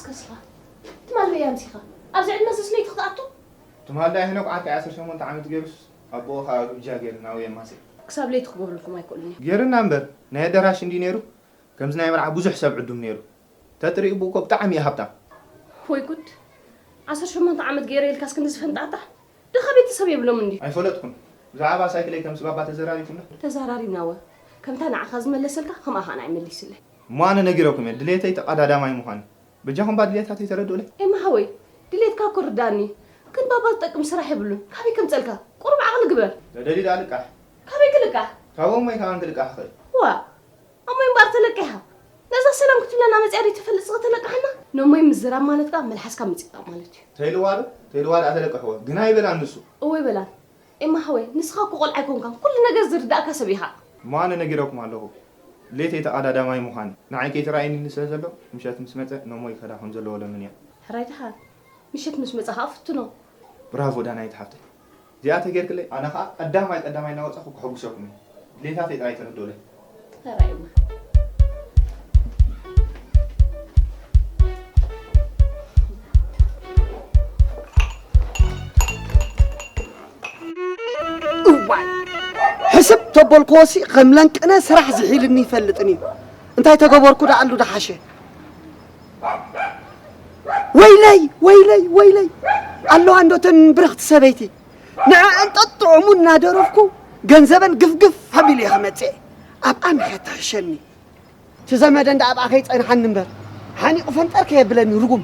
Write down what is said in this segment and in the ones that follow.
ከስኻ ትማል በይ ኣምሲኻ ኣብዚ ዕድመ ስስለይቲ ክትኣቱ ትማል ዳይ ሄኖክ ዓርኪ ዓሰርተ ሸሞንተ ዓመት ገይሩስ ኣቦኡ ኸዓ ግብጃ ገይሩ ናብኡ የማስእ። ክሳብ ለይቲ ክገብረልኩም ኣይክእሉን እዮም። ገይሩና እምበር ናይ ኣደራሽ እንድዩ ነይሩ። ከምዚ ናይ መርዓ ብዙሕ ሰብ ዕዱም ነይሩ። ተትርኢ ብኡ እኮ ብጣዕሚ እየ ሃብታም። ወይ ጉድ! ዓሰርተ ሸሞንተ ዓመት ገይረ ኢልካስ ክንድዚ ፈንጣጣ? ድኻ ቤተሰብ የብሎም እንዲ። ኣይፈለጥኩን። ብዛዕባ ሳይክለይ ከምስ ባባ ተዘራሪብኩምና? ተዘራሪብና እወ። ከምታ ንዓኻ ዝመለሰልካ ከምኣ ኸኣ ንዓይ መሊስለይ። እሞ ኣነ ነጊረኩም እየ ድሌተይ ተቐዳዳማይ ምዃነይ። በጃኹም እባ ድሌታተይ ተረድኡለይ። ኤማ ሓወይ፣ ድሌትካ እኮ ርድኣኒ። ግን ባባ ዝጠቅም ስራሕ የብሉን። ካበይ ከምጸልካ? ቁሩብ ዓቕሊ ግበር። ተደልዩ ደኣ ልቃሕ። ካበይ ክልቃሕ? ካብ እሞይ ከማን ክልቃሕ ይኽእል። ዋእ! ኣሞይ እምበኣር ተለቂሓ። ነዛ ሰላም ክትብለና መጺኣ ደይትፈልጥ ዝኸተለቃሕና? ነሞይ ምዝራብ ማለት ከኣ መልሓስካ ምጽጣቕ ማለት እዩ። ተይልዋ ዶ? ተይልዋ ደኣ ተለቅሕዎ። ግን ኣይበላን ንሱ። እወ ኣይበላን። ኤማ ሓወይ፣ ንስኻ እኮ ቆልዓ ኣይኮንካን። ኩሉ ነገር ዝርዳእካ ሰብ ኢኻ። እሞ ኣነ ነጊረኩም ኣለኹ። ድሌተይ ተቐዳዳማይ ምዃን። ንዓይ ከይተራእየኒ ስለ ዘሎ፣ ምሸት ምስ መጸ ነሞይ ከዳ ከም ዘለዎ ለምንያ። ሕራይ ደሓን። ምሸት ምስ መጸ ከኣ ፍትኖ። ብራቮ ዳናይት ሓፍተይ። እዚኣ ተጌርክለይ፣ ኣነ ኸኣ ቀዳማይ ቀዳማይ እናወጻኹ ከሐጉሰኩም እየ። ድሌታተይ ጥራይ ተረድኡለይ። ተራእዩና። እዋይ! ሕስብ ተበልክዎሲ ከም ለንቅነ ስራሕ ዝሒልኒ ይፈልጥን እዩ። እንታይ ተገበርኩ ደኣሉ ደሓሸ። ወይለይ፣ ወይለይ፣ ወይለይ! ኣለዋ እንዶ እተን ብርኽቲ ሰበይቲ። ንዐኣን ጠጥዑሙ እናደረፍኩ ገንዘበን ግፍግፍ ኣቢለ እየ ክመጽእ። ኣብኣ ምሸት ትሕሸኒ። እቲ ዘመደን ደኣ ኣብኣ ከይጸንሓኒ እምበር፣ ሓኒቑ ፈንጠር ከየብለኒ ርጉም።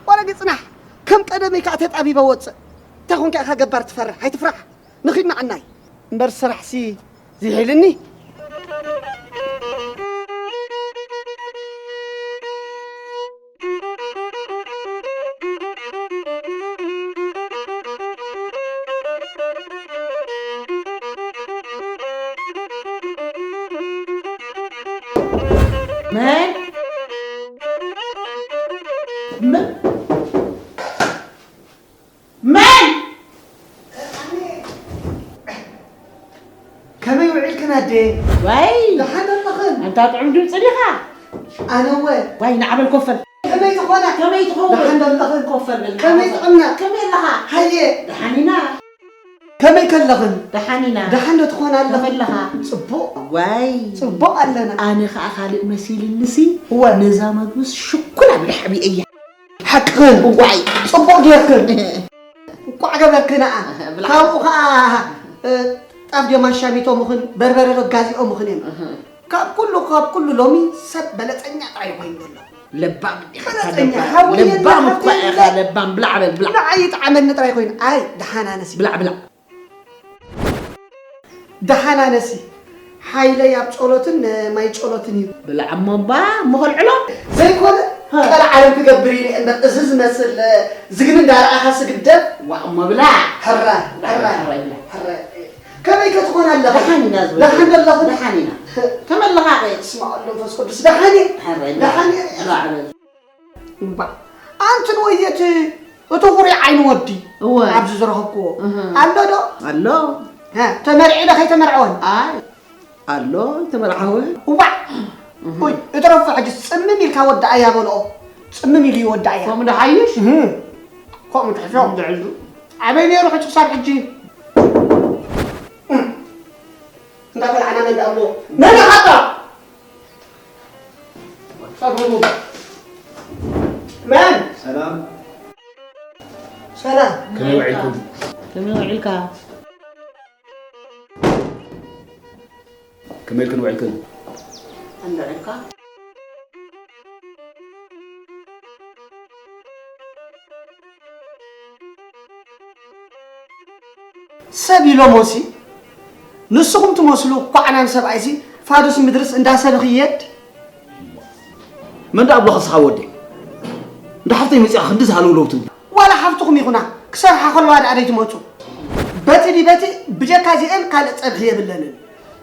ወረጊ ጽናሕ፣ ከም ቀደመይ ከኣ ተጣቢበ ወጽእ። እንታይ ኾንካ ኢኻ ገባር ትፈርሕ? ኣይትፍራሕ። ንኺድ ንዓናይ። እምበር ስራሕሲ ዝሒልኒ። መን? መን? መን? ከመይ ውዒልክን ኣደ? ዋይ! ደሓን ኣለኽን? ኣንታ ጥዑም ድምፂ ዲኻ? ኣነ እወ። ዋይ፣ ንዓበል ኮፈል። ከመይ ትኾና? ከመይ ትኸውን? ደሓን ዶ ኣለኽን? ኮፈል በል። ከመይ ጥዑምና? ከመይ ኣለኻ? ሃየ። ደሓን ኢና። ከመይ ከለኽን? ደሓን ኢና። ደሓን ዶ ትኾና ኣለኽን? ከመይ ኣለኻ? ጽቡቕ። ዋይ። ጽቡቕ ኣለና። ኣነ ኸኣ ካልእ መሲልንሲ እወ። ነዛ መግብስ ሽኩል ኣብልሕ ኣብየ እያ። ሓቅኽን። ዋይ። ጽቡቕ ጌርክን። እንቋዕ ገበርክን ኣኣ። ብላ። ካብኡ ኸኣ፣ እ፣ ጣፍ ድዮም ኣሻሚቶምኽን፣ በርበረ ዶ ጋዚኦምኽን እዮም። እህ። ካብ ኩሉ፣ ካብ ኩሉ ሎሚ ሰብ በለጸኛ ጥራይ ኮይኑ ዘሎ። ለባም እንዲኻ በለጸኛ፣ ለባም። ሓወይ ለባም የለ እኳ ኢኻ፣ ሓፍተይ የለ። ለባም። ብላዕ በል፣ ብላዕ። ንዓይ ይጥዓመኒ ጥራይ ኮይኑ። ኣይ፣ ደሓን ኣነሲ። ብላዕ፣ ብላዕ። ደሓን ኣነሲ ሓይለይ ኣብ ጸሎትን ማይ ጸሎትን እዩ። ብላዕ እሞ እባ እሞ ከልዕሎ። ዘይኮነ ሃ። ቀልዓለም ክገብር ኢለ እምበር እዚ ዝመስል ዝግኒ እንዳረኣኻ ስግደፍ። ዋእ እሞ ብላዕ። ሕራይ፣ ብላዕ፣ ሕራይ፣ ሕራይ ብላዕ። ሕራይ። ከመይ ከ ትኾን ኣለኻ? ደሓን ኢና ዝብል። ደሓን ዶ ኣለኹ? ደሓን ኢና። ከመይ ኣለኻ ኸ? ስማዕ ወልድ መንፈስ ቅዱስ። ደሓን እየ። ሕራይ ብላዕ። ደሓን እየ። ብላዕ በል። እምባ፣ ኣንቲ ንወየት እቲ ኩሩዕ ዓይኒ ወዲ እወ። ኣብዚ ዝረኸብክዎ እህ። ኣሎ ዶ? ኣሎ። ሃ፣ ተመርዒ ዶ ከይተመርዐወን? ኣይ፣ ኣሎ፣ ኣይተመርዓወን። እዋዕ! እህ። ኡይ፣ እትረፎ ሕጂ ጽምም ኢልካ ወዳኣያ በልኦ። ጽምም ኢሉ ይወዳኣያ። ከምኡ ዶ ሓይሽ? እህ። ከምኡ ትሕሾ። ከምኡ ትሕሹ። ኣበይ ነይሩ ሕጂ ክሳብ ሕጂ? እህ። እንዳበላዕና መን ደኣ ኣሎ? መን ይሓታ? ጸጉሩ። መን? ሰላም። ሰላም። ከመይ ውዒልኩም? ከመይ ውዒልካ? ከመይ ኢልክን ውዒልክን? እንዶ ውዒልካ? ሰብ ኢሎሞሲ ንስኹም ትመስሉ ኳዕናን ሰብኣይሲ ፋዱስ ምድርስ እንዳ ሰብ ይኽየድ። መን ደኣ ኣብሎኻ ንስኻ ወደይ? እንዳ ሓፍተይ መጺኣ ክንድዚ ሃለውለው ትብሊ? ዋላ ሓፍትኹም ይኹና ክሰርሓ ከለዋ ደኣ ደይትመጹ። በቲ ድዩ በቲ ብጀካ እዚአን ካልእ ጸብሒ የብለንን።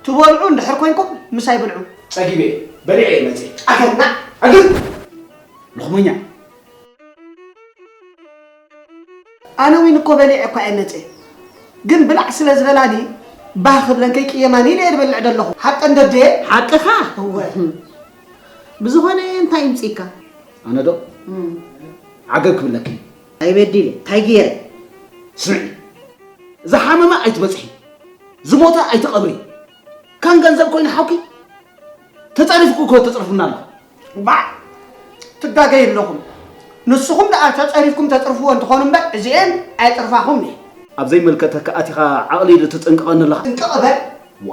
ትበልዑ እንድሕር ኮይንኩም ምሳይ ብልዑ። ጸጊበ እየ፣ በሊዐ እየ መጺአ። ኣኸና፣ ኣግብ! ልኽመኛ። ኣነ ዊን እኮ በሊዐ እኳ እየ መጺአ። ግን ብላዕ ስለ ዝበላኒ፣ ባህ ክብለን ከይቅየማኒ ኢለ እየ ዝበልዕ ዘለኹ። ሓቀን ደድየ? ሓቅኻ? እወ። ብዝኾነ እንታይ ይምፅእካ? ኣነ ዶ? ዓገብ ክብለኪ። ኣይበዲለ እንታይ ገይረ? ስምዒ፣ ዝሓመመ ኣይትበፅሒ፣ ዝሞተ ኣይትቐብሪ። ካን ገንዘብ ኮይኑ ሓውኪ ተፃሪፍኩ እኮ ተፅርፉና ኣለኹ። ባዕ፣ ትጋገዩ ኣለኹም። ንስኹም ደኣ ተፀሪፍኩም ተፅርፍዎ እንትኾኑ እምበር እዚኤን ኣይጥርፋኹም እየ። ኣብ ዘይመልከተካ ኣቲኻ ዓቕሊ ዶ ትጥንቅቐኒ ኣለኻ? ጥንቅቕ በል። ዋ።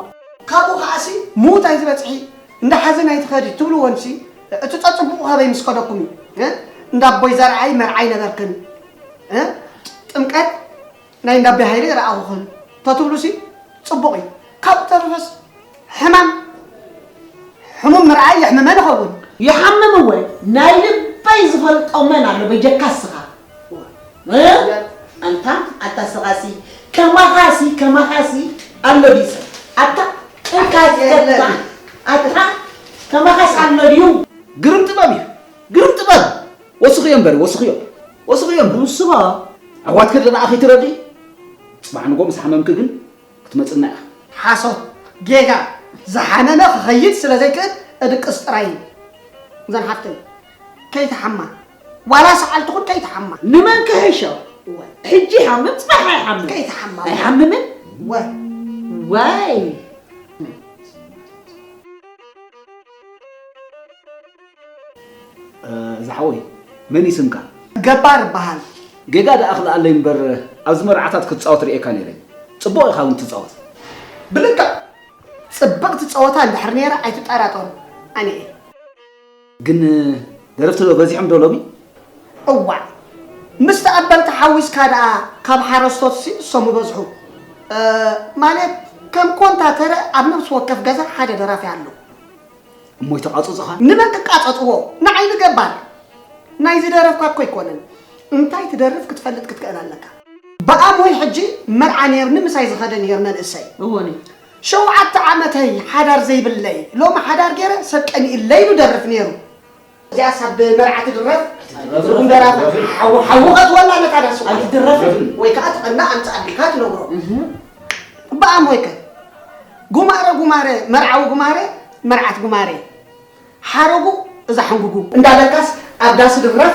ካብኡ ከዓሲ ምዉት ኣይትበፅሒ፣ እንዳ ሓዘን ኣይትኸዲ ትብልዎንሲ እቲ ፀፅቡቑ ካበይ ምስ ከደኩም እዩ? እ? እንዳ ኣቦይ ዘርኣይ መርዓይ ነበርክን። እ? ጥምቀት ናይ እንዳቤ ሃይለ ረኣኹኽን ተትብሉሲ ጽቡቕ እዩ። ካብ ተረፈስ ሕማም ሕሙም ምርኣይ የሕምመን ይኸውን። ይሓምም እወ፣ ናይ ልበይ ዝፈልጦ መን ኣሎ በጀካ እስኻ? እ? ኣንታ ኣታ ስኻሲ ከማኻሲ ከማኻሲ ኣሎ ድዩ ሰብ? ኣታ እንካ የለን። ኣታ ከማኻሲ ኣሎ ድዩ? ግርም ጥበብ እዩ። ግርም ጥበብ። ወስኽዮ እምበር፣ ወስኽዮ። ወስኽዮ እምበር። ንስኻ ኣሕዋትኪ ደኣ ከይትረድኢ፣ ጽባሕ ንጎ ምስ ሓመምኪ ግን ክትመጽና ኢኻ። ሓሶት፣ ጌጋ፣ ዝሓመመ ክኸይድ ስለ ዘይክእል እድቅስ ጥራይ እዩ። እዘን ሓፍተይ፣ ከይትሓማ። ዋላ ሰዓል ትኹን ከይትሓማ። ንመን ክሕሾ? እወ። ሕጂ ይሓምም፣ ጽባሕ ኣይሓምም። ከይትሓማ። ኣይሓምምን? እወ። ዋይ። እ፣ ዝሓወይ፣ መን እዩ ስምካ? ገባር እበሃል። ጌጋ ደኣ ክልኣለይ እምበር፣ ኣብዚ መርዓታት ክትጻወት ርእየካ ነይረ። ጽቡቕ ኢኻ እውን ትጻወት። ብልክዕ ጽብቕቲ ጸወታ እንድሕር ነይራ ኣይትጠራጠሩ፣ ኣነ እየ። ግን ደረፍቲ ዶ በዚሖም ዶ ሎሚ? እዋእ፣ ምስ ተቐበልቲ ሓዊስካ ደኣ ካብ ሓረስቶትሲ ንሶም ይበዝሑ። እ፣ ማለት ከም ኮንታተረ ኣብ ነፍሲ ወከፍ ገዛ ሓደ ደራፊ ኣሎ። እሞ ይተቓጸጹኻ? ንመን ክቃጸጽዎ? ንዓይ ንገባር። ናይ ዝደረፍካ እኮ ኣይኮነን። እንታይ ትደርፍ ክትፈልጥ ክትክእል ኣለካ። ብኣሞይ ሕጂ መርዓ ነይርኒ ምሳይ ዝኸደ ነይር መንእሰይ። እወኒ። ሸውዓተ ዓመተይ ሓዳር ዘይብለይ ሎሚ ሓዳር ገይረ ሰብ ቀኒእለይ ኢሉ ደርፍ ነይሩ። እዚኣስ ኣብ መርዓ ትድረፍ? ትርጉም ደራፋ። ሓው-፣ ሓውኸት ወላ ነታ ዳስ ኣይትድረፍን። ወይ ከዓ ትቐና ኣምጽእ ኣቢልካ ትነግሮ። እህ። ብኣሞይከ? ጉማረ ጉማረ፣ መርዓዊ ጉማረ፣ መርዓት ጉማረ። ሓረጉ እዛ ሕንጉጉ እንዳበልካስ ኣብ ዳስ ድረፍ።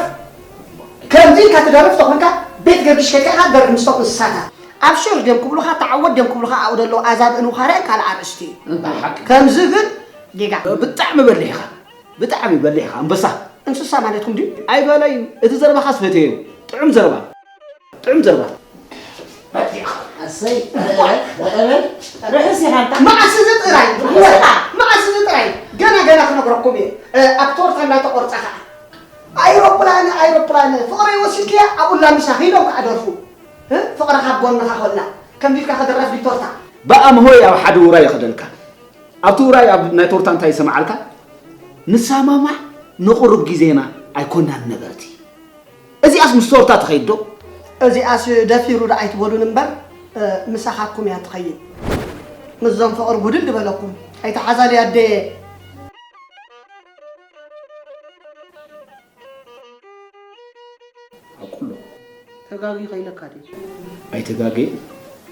ከምዚ ኢልካ ትደርፍ ተኾንካ ቤት ገርግሽ ከይድካ ኢኻ ትደርፍ ምስቶም እንስሳታት። ኣብ ሽር ድዮም ክብሉኻ፣ ተዓወት ድዮም ክብሉኻ ኣብኡ ዘለዉ ኣዛብእን ውኻርያን ካልእ ኣርእስቲ እዩ። ብሓቂ። ከምዚ ግን ጌጋ። ብጣዕሚ በሊሕኻ፣ ብጣዕሚ በሊሕኻ ኣንበሳ። እንስሳ ማለትኩም ድዩ? ኣይበለይን፣ እቲ ዘረባኻስ ፈትየዮ። ጥዑም ዘረባ። ጥዑም ዘረባ። ኣሰይ፣ እረ፣ እረ፣ ርሑስ ኢኻ ኣንታ። መዓስ እዚ ጥራይ? ርሑስ ኢኻ። መዓስ እዚ ጥራይ? ገና፣ ገና ክነግረኩም እየ። እ፣ ኣብ ቶርታ እናተቖርጸ ኸዓ። ኣይሮፕላን፣ ኣይሮፕላን፣ ፍቕረይ ወሲድክያ ኣብኡ ላሚሳኺ ኢሎም ከዓ ደርፉ። እ፣ ፍቕርኻ ኣብ ጎንኻ ኮላ። ከምዚ ኢልካ ክድረፍ ድዩ ቶርታ? ብኣምሆይ ኣብ ሓደ ውራይ ይኸደልካ። ኣብቲ ውራይ ኣብ ናይ ቶርታ እንታይ ይሰምዓልካ? ንሰማማዕ ንቑሩብ ግዜና ኣይኮናን ነበርቲ። እዚኣስ ምስ ቶርታ ትኸይድ ዶ? እዚኣስ ደፊሩ ዶ ኣይትበሉን እምበር፣ እ፣ ምሳኻትኩም እያ ትኸይድ። ምስዞም ፍቕሪ ጉድል ዝበለኩም ኣይተሓዛልዩ ኣደየ። ኣቁሎ። ተጋጊ ከይለካ ድዩ? ኣይተጋገየ።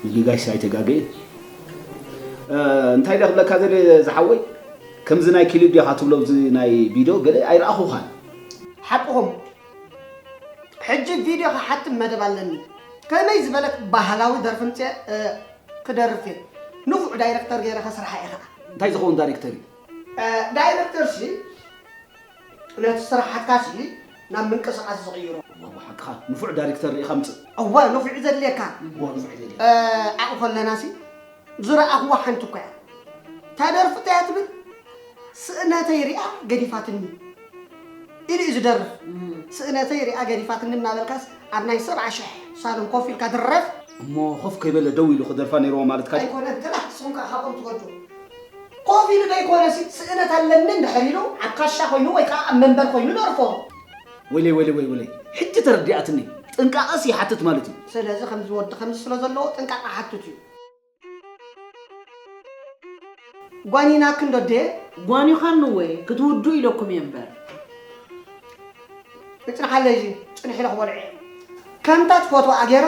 ንግጋይስ ኣይተጋገየ። እ፣ እንታይ ኢለ ክብለካ ዘለ ዝሓወይ? ከምዚ ናይ ክሊፕ ዲኻ ትብሎ ኣብዚ ናይ ቪድዮ ገለ ኣይረኣኹኻን። ሓቅኹም። ሕጂ ቪድዮ ክሓትም መደብ ኣለኒ። ከመይ ዝበለት ባህላዊ ደርፊ ምጽእ፣ እ፣ ክደርፍ እየ። ንፉዕ ዳይረክተር ገይረ ከስርሓ እየ ኸዓ። እንታይ ዝኸውን ዳይረክተር እዩ? እ፣ ዳይረክተር ሲ ነቲ ስራሓትካ ሲ ናብ ምንቅስቓስ ዝቕይሮ። ዋው፣ ሓቅኻ። ንፉዕ ዳይረክተር ርኢኻ ምጽእ። እወ፣ ንፉዕ ዘድልየካ። እወ፣ ንፉዕ ዘድልየካ። እ፣ ኣብኡ ከለና ሲ ዝረኣኽዋ ሓንቲ እኮ እያ። እታ ደርፊ እንታይ እያ ትብል? "ስእነተይ ሪኣ ገዲፋትኒ" ኢሉ እዩ ዝደርፍ። እም። "ስእነተይ ሪኣ ገዲፋትኒ" እናበልካስ ኣብ ናይ ሰብዓ ሽሕ ሳሎን ኮፍ ኢልካ ድረፍ። እሞ ኮፍ ከይበለ ደው ኢሉ ክደርፋ ነይርዎ ማለትካ ድዩ? ኣይኮነን፣ ግና ንስኹም ከኣ ካብኦም ትወዱ። ኮፍ ኢሉ ደይኮነሲ ስእነት ኣለኒ እንድሕር ኢሉ ኣብ ካሻ ኮይኑ ወይ ከኣ ኣብ መንበር ኮይኑ ደርፎ። ወይለይ፣ ወይለይ፣ ወይ፣ ወይለይ። ሕጂ ተረዲኣትኒ። ጥንቃቐስ ይሓትት ማለት እዩ። ስለዚ ከምዚ ወዲ ከምዚ ስለ ዘለዎ ጥንቃቐ ሓትት እዩ። ጓኒናክን ዶ ኣዴ? ጓኒኻኒ እወ፣ ክትውድኡ ኢለኩም እየ እምበር። እጽንሓለይ እዚ ጽንሕ ኢለ ክበልዖ እየ። ከምታ ትፈትዋ ገይረ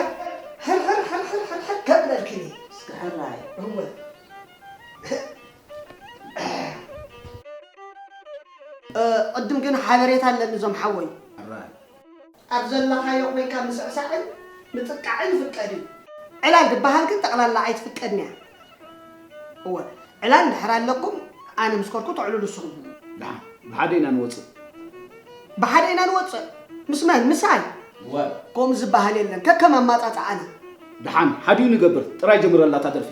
ሕር ሕር ሕር ሕር ሕር ሕር ከብለልክን እየ። እስከ ሕራይ። እወ። እ፣ ቅድም ግን ሓበሬታ ኣለኒ እዞም ሓወይ። ሕራይ። ኣብ ዘለኻዮ ኮይንካ ምስዕሳዕን ምጥቃዕን ይፍቀድ እዩ። ዕላል ዝበሃል ግን ጠቕላላ ኣይትፍቀድን እያ። እወ፣ ዕላል እንድሕር ኣለኩም ኣነ ምስ ከድኩ ተዕልሉ ንስኹም። ደሓን፣ ብሓደ ኢና ንወፅእ። ብሓደ ኢና ንወፅእ? ምስ መን? ምሳይ? እወ። ከምኡ ዝበሃል የለን፣ ከከም ኣማፃፅኣና። ደሓን፣ ሓዲኡ ንገብር፣ ጥራይ ጀምረላ እታ ደርፊ።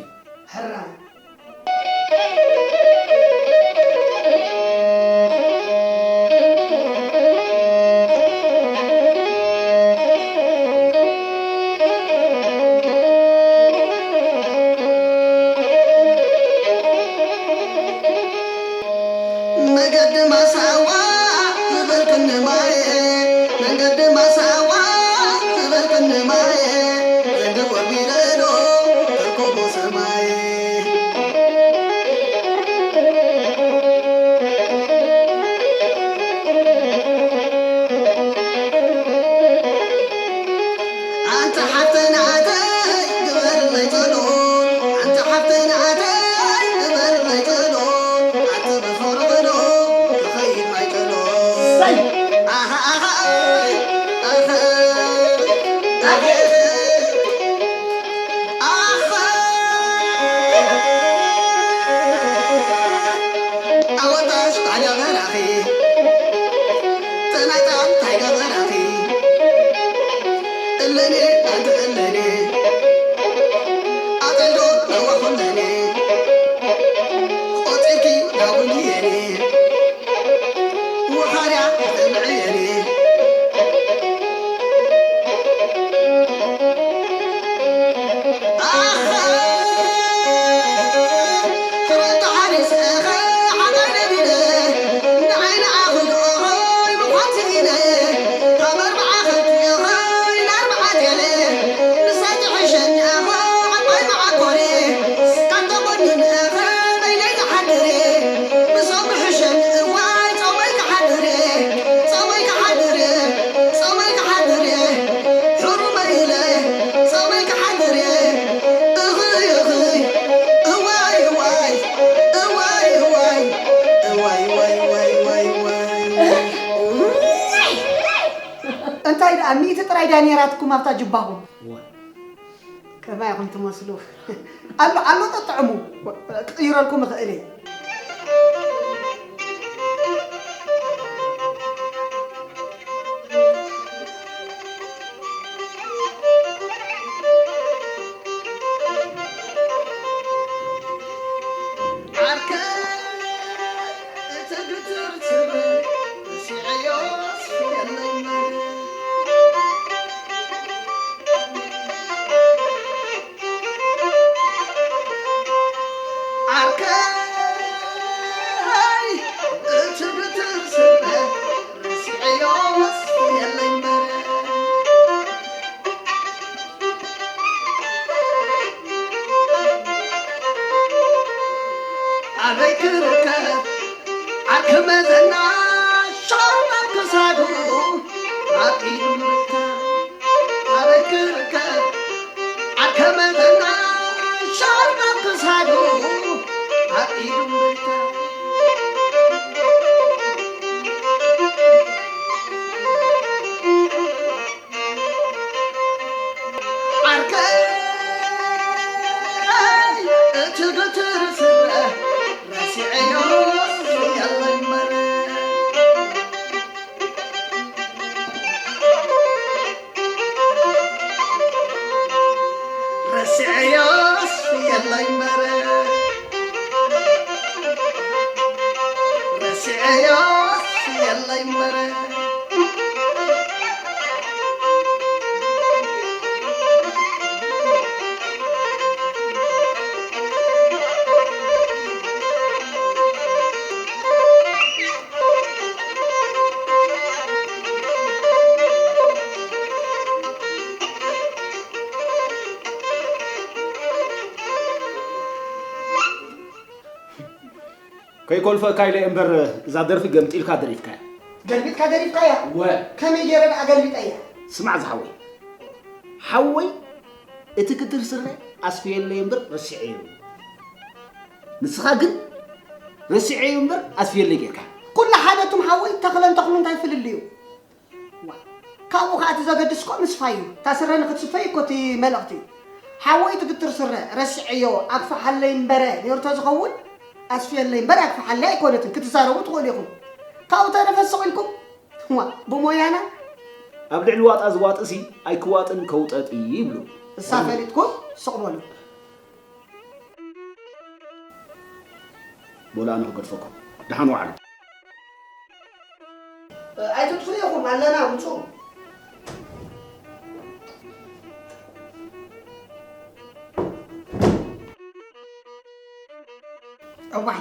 ሕራይ። መገዲ ማሳዋ ዝበልክኒ ማየ፣ መገዲ ማሳዋ ዝበልክኒ ማየ፣ ዘንድቦ ሚለዶ ከኮቦ ሰማየ። ኣንታ ሓፍተይ ናተይ ግበርለይ ጸሎት፣ ኣንታ ሓፍተይ ናተይ ግበርለይ ጸሎት፣ ኣቲ ብፍቕሪ ዶ ክኸይድ ማይ ጸሎት። ኣሰይ! ኣኸ፣ ኣኸ፣ ኣኸ፣ ኣኸ፣ ኣኸ። ኣወጣሽ ባሕሪ በራኺ፣ ተናይታ እንታይ ገበራኺ? እለኔ ኣንቲ እለኔ፣ ኣጠልዶ ለዋኹለኔ፣ ቆጺርኪ ናጉንየኔ፣ ወኻርያ ተምዕየኔ። ጾመይ ክሓድር እየ፣ ጾመይ ክሓድር እየ፣ ጾመይ ክሓድር እየ፣ ጾመይ ክሓድር እየ፣ ሕሩመይ ኢለ ጾመይ ክሓድር እየ። እኽይ፣ እኽይ፣ እዋይ፣ እዋይ፣ እዋይ፣ እዋይ፣ እዋይ፣ እዋይ፣ እዋይ፣ እዋይ፣ እዋይ። እንታይ ደኣ ሚእቲ ጥራይ ድያ ነይራትኩም ኣብታ ጅባኹም? እዋ። ከማይ ኢኹም ትመስሉ። ኣሎ፣ ኣሎ ጠጥዕሙ። ክቕይረልኩም እኽእል እየ። ዓርከይ፣ እቲ ግትር ስረ፣ ስዕዮ ስየለይ መረ። ዓርከይ፣ እቲ ግትር ስረ፣ ስዕዮ ስየለይ መረ። ኣበይ ክርከብ ዓርኪ መዘና ሻርባ ክሳዱ ኣብ ኢዱ ምርካብ? ኣበይ ክርከብ ዓርኪ መዘና ሻርባ ክሳዱ ኣብ ኢዱ ምርካብ? ዓርከይ፣ እቲ ግትር ስረ ረሲዐዮ የለይ መረ። ረሲዐዮስ የለይ መረ። ረሲዐዮስ የለይ መረ። ከይኮልፈካ ኢለ እምበር፣ እዛ ደርፊ ገምጢልካ ደሪፍካያ። ገልቢጥካ ደሪፍካያ? ወ። ከመይ ገይረ ደኣ ገልቢጠያ? ስማዕ ዝሓወይ። ሓወይ፣ እቲ ክትር ስረ ኣስፍየለይ እምበር ረሲዐዮ። ንስኻ ግን ረሲዐዮ እምበር ኣስፍየለይ ጌርካ። ኩሉ ሓደ እቶም ሓወይ ተኽለን ተኽሉ እንታይ ፍልልዩ? ዋ፣ ካብኡ ኸዓ እቲ ዘገድስ እኮ ምስፋይ እዩ። እታ ስረ ንክትስፈይ እኮ እቲ መልእኽቲ። ሓወይ ትግትር ስረ ረስዐዮ፣ ኣግፍሓለይ እምበረ ነይሩ ተዝኸውን፣ ኣስፍየለይ እምበር ኣግፍሓለይ ኣይኮነትን። ክትዛረቡ ትኽእሉ ኢኹም። ካብኡ ተረፈ ስቕ ኢልኩም፣ ዋ፣ ብሞያና ኣብ ልዕሊ ዋጣ ዝዋጥሲ ኣይክዋጥን ከውጠጥ ይብሉ። እሳ ፈሊጥኩም ስቕ በሉ። ቦላ ኣነ ክገድፈኩም። ደሓን ዋዕሉ። ኣይትጥፉ ኢኹም ኣለና ውጹ። እዋይ፣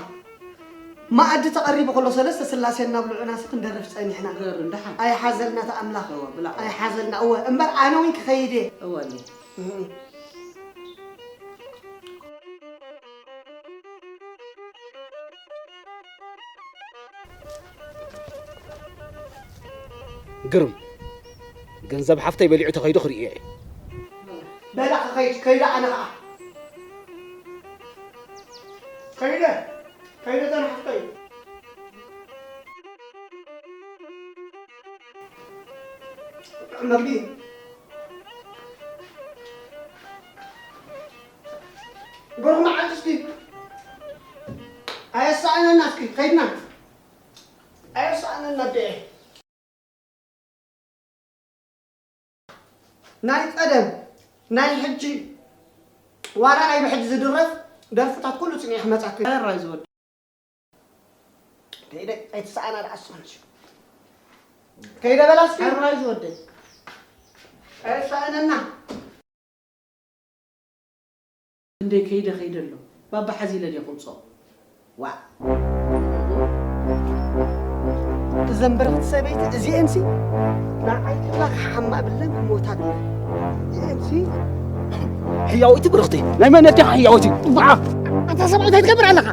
መኣዲ ተቐሪቡ ከሎ ሰለስተ ስላሴ እናብልዑናስ ክንደርፍ ጸኒሕና። ገርም፣ ደሓን። ኣይሓዘልና እቲ ኣምላኽ። እወ፣ ብላዕ። ኣይሓዘልና፣ እወ። እምበር ኣነ እውን ክኸይድ እየ። እወ፣ እኔ። እህ። ግርም። ገንዘብ ሓፍተይ በሊዑ ተኸይዱ ክርኢ እየ። በላ ክኸይድ፣ ከይደ ኣነ ኸዓ። ከይደ፣ ከይደ እተን ሓፍተይ። ጥዑም መግቢ። ብሩኽ መዓልቲ እስኪ። ኣየሳእነና እስኪ፣ ከይድና። ኣየሳእነና ኣዴ። ናይ ቀደም፣ ናይ ሕጂ፣ ዋላ ናይ ብሕጂ ዝድረፍ ደርፍታት ኩሉ ጽኒሐ ክመጻኪ። ሕራይ ዝወደ። ከይደ፣ ኣይትሰኣና ደኣ ኣስማንሽ። ከይደ በላ እስኪ። ሕራይ ዝወደ። ኣይሰኣነና። እንዴ ከይደ ከይደ ኣሎ። ባባ ሓዚለ ድየ ክውፅኦ? ዋ። እዘን ብርኽቲ ሰበይቲ እዚኤንሲ ንዓይ ጥላ ክሓማ ብለን ክሞታ ብለን። እዚኤንሲ ሕያወይቲ ብርኽቲ ናይ መን ኣዴኻ ሕያወይቲ? ዋ! ኣታ ሰብኣይ እንታይ ትገብር ኣለኻ?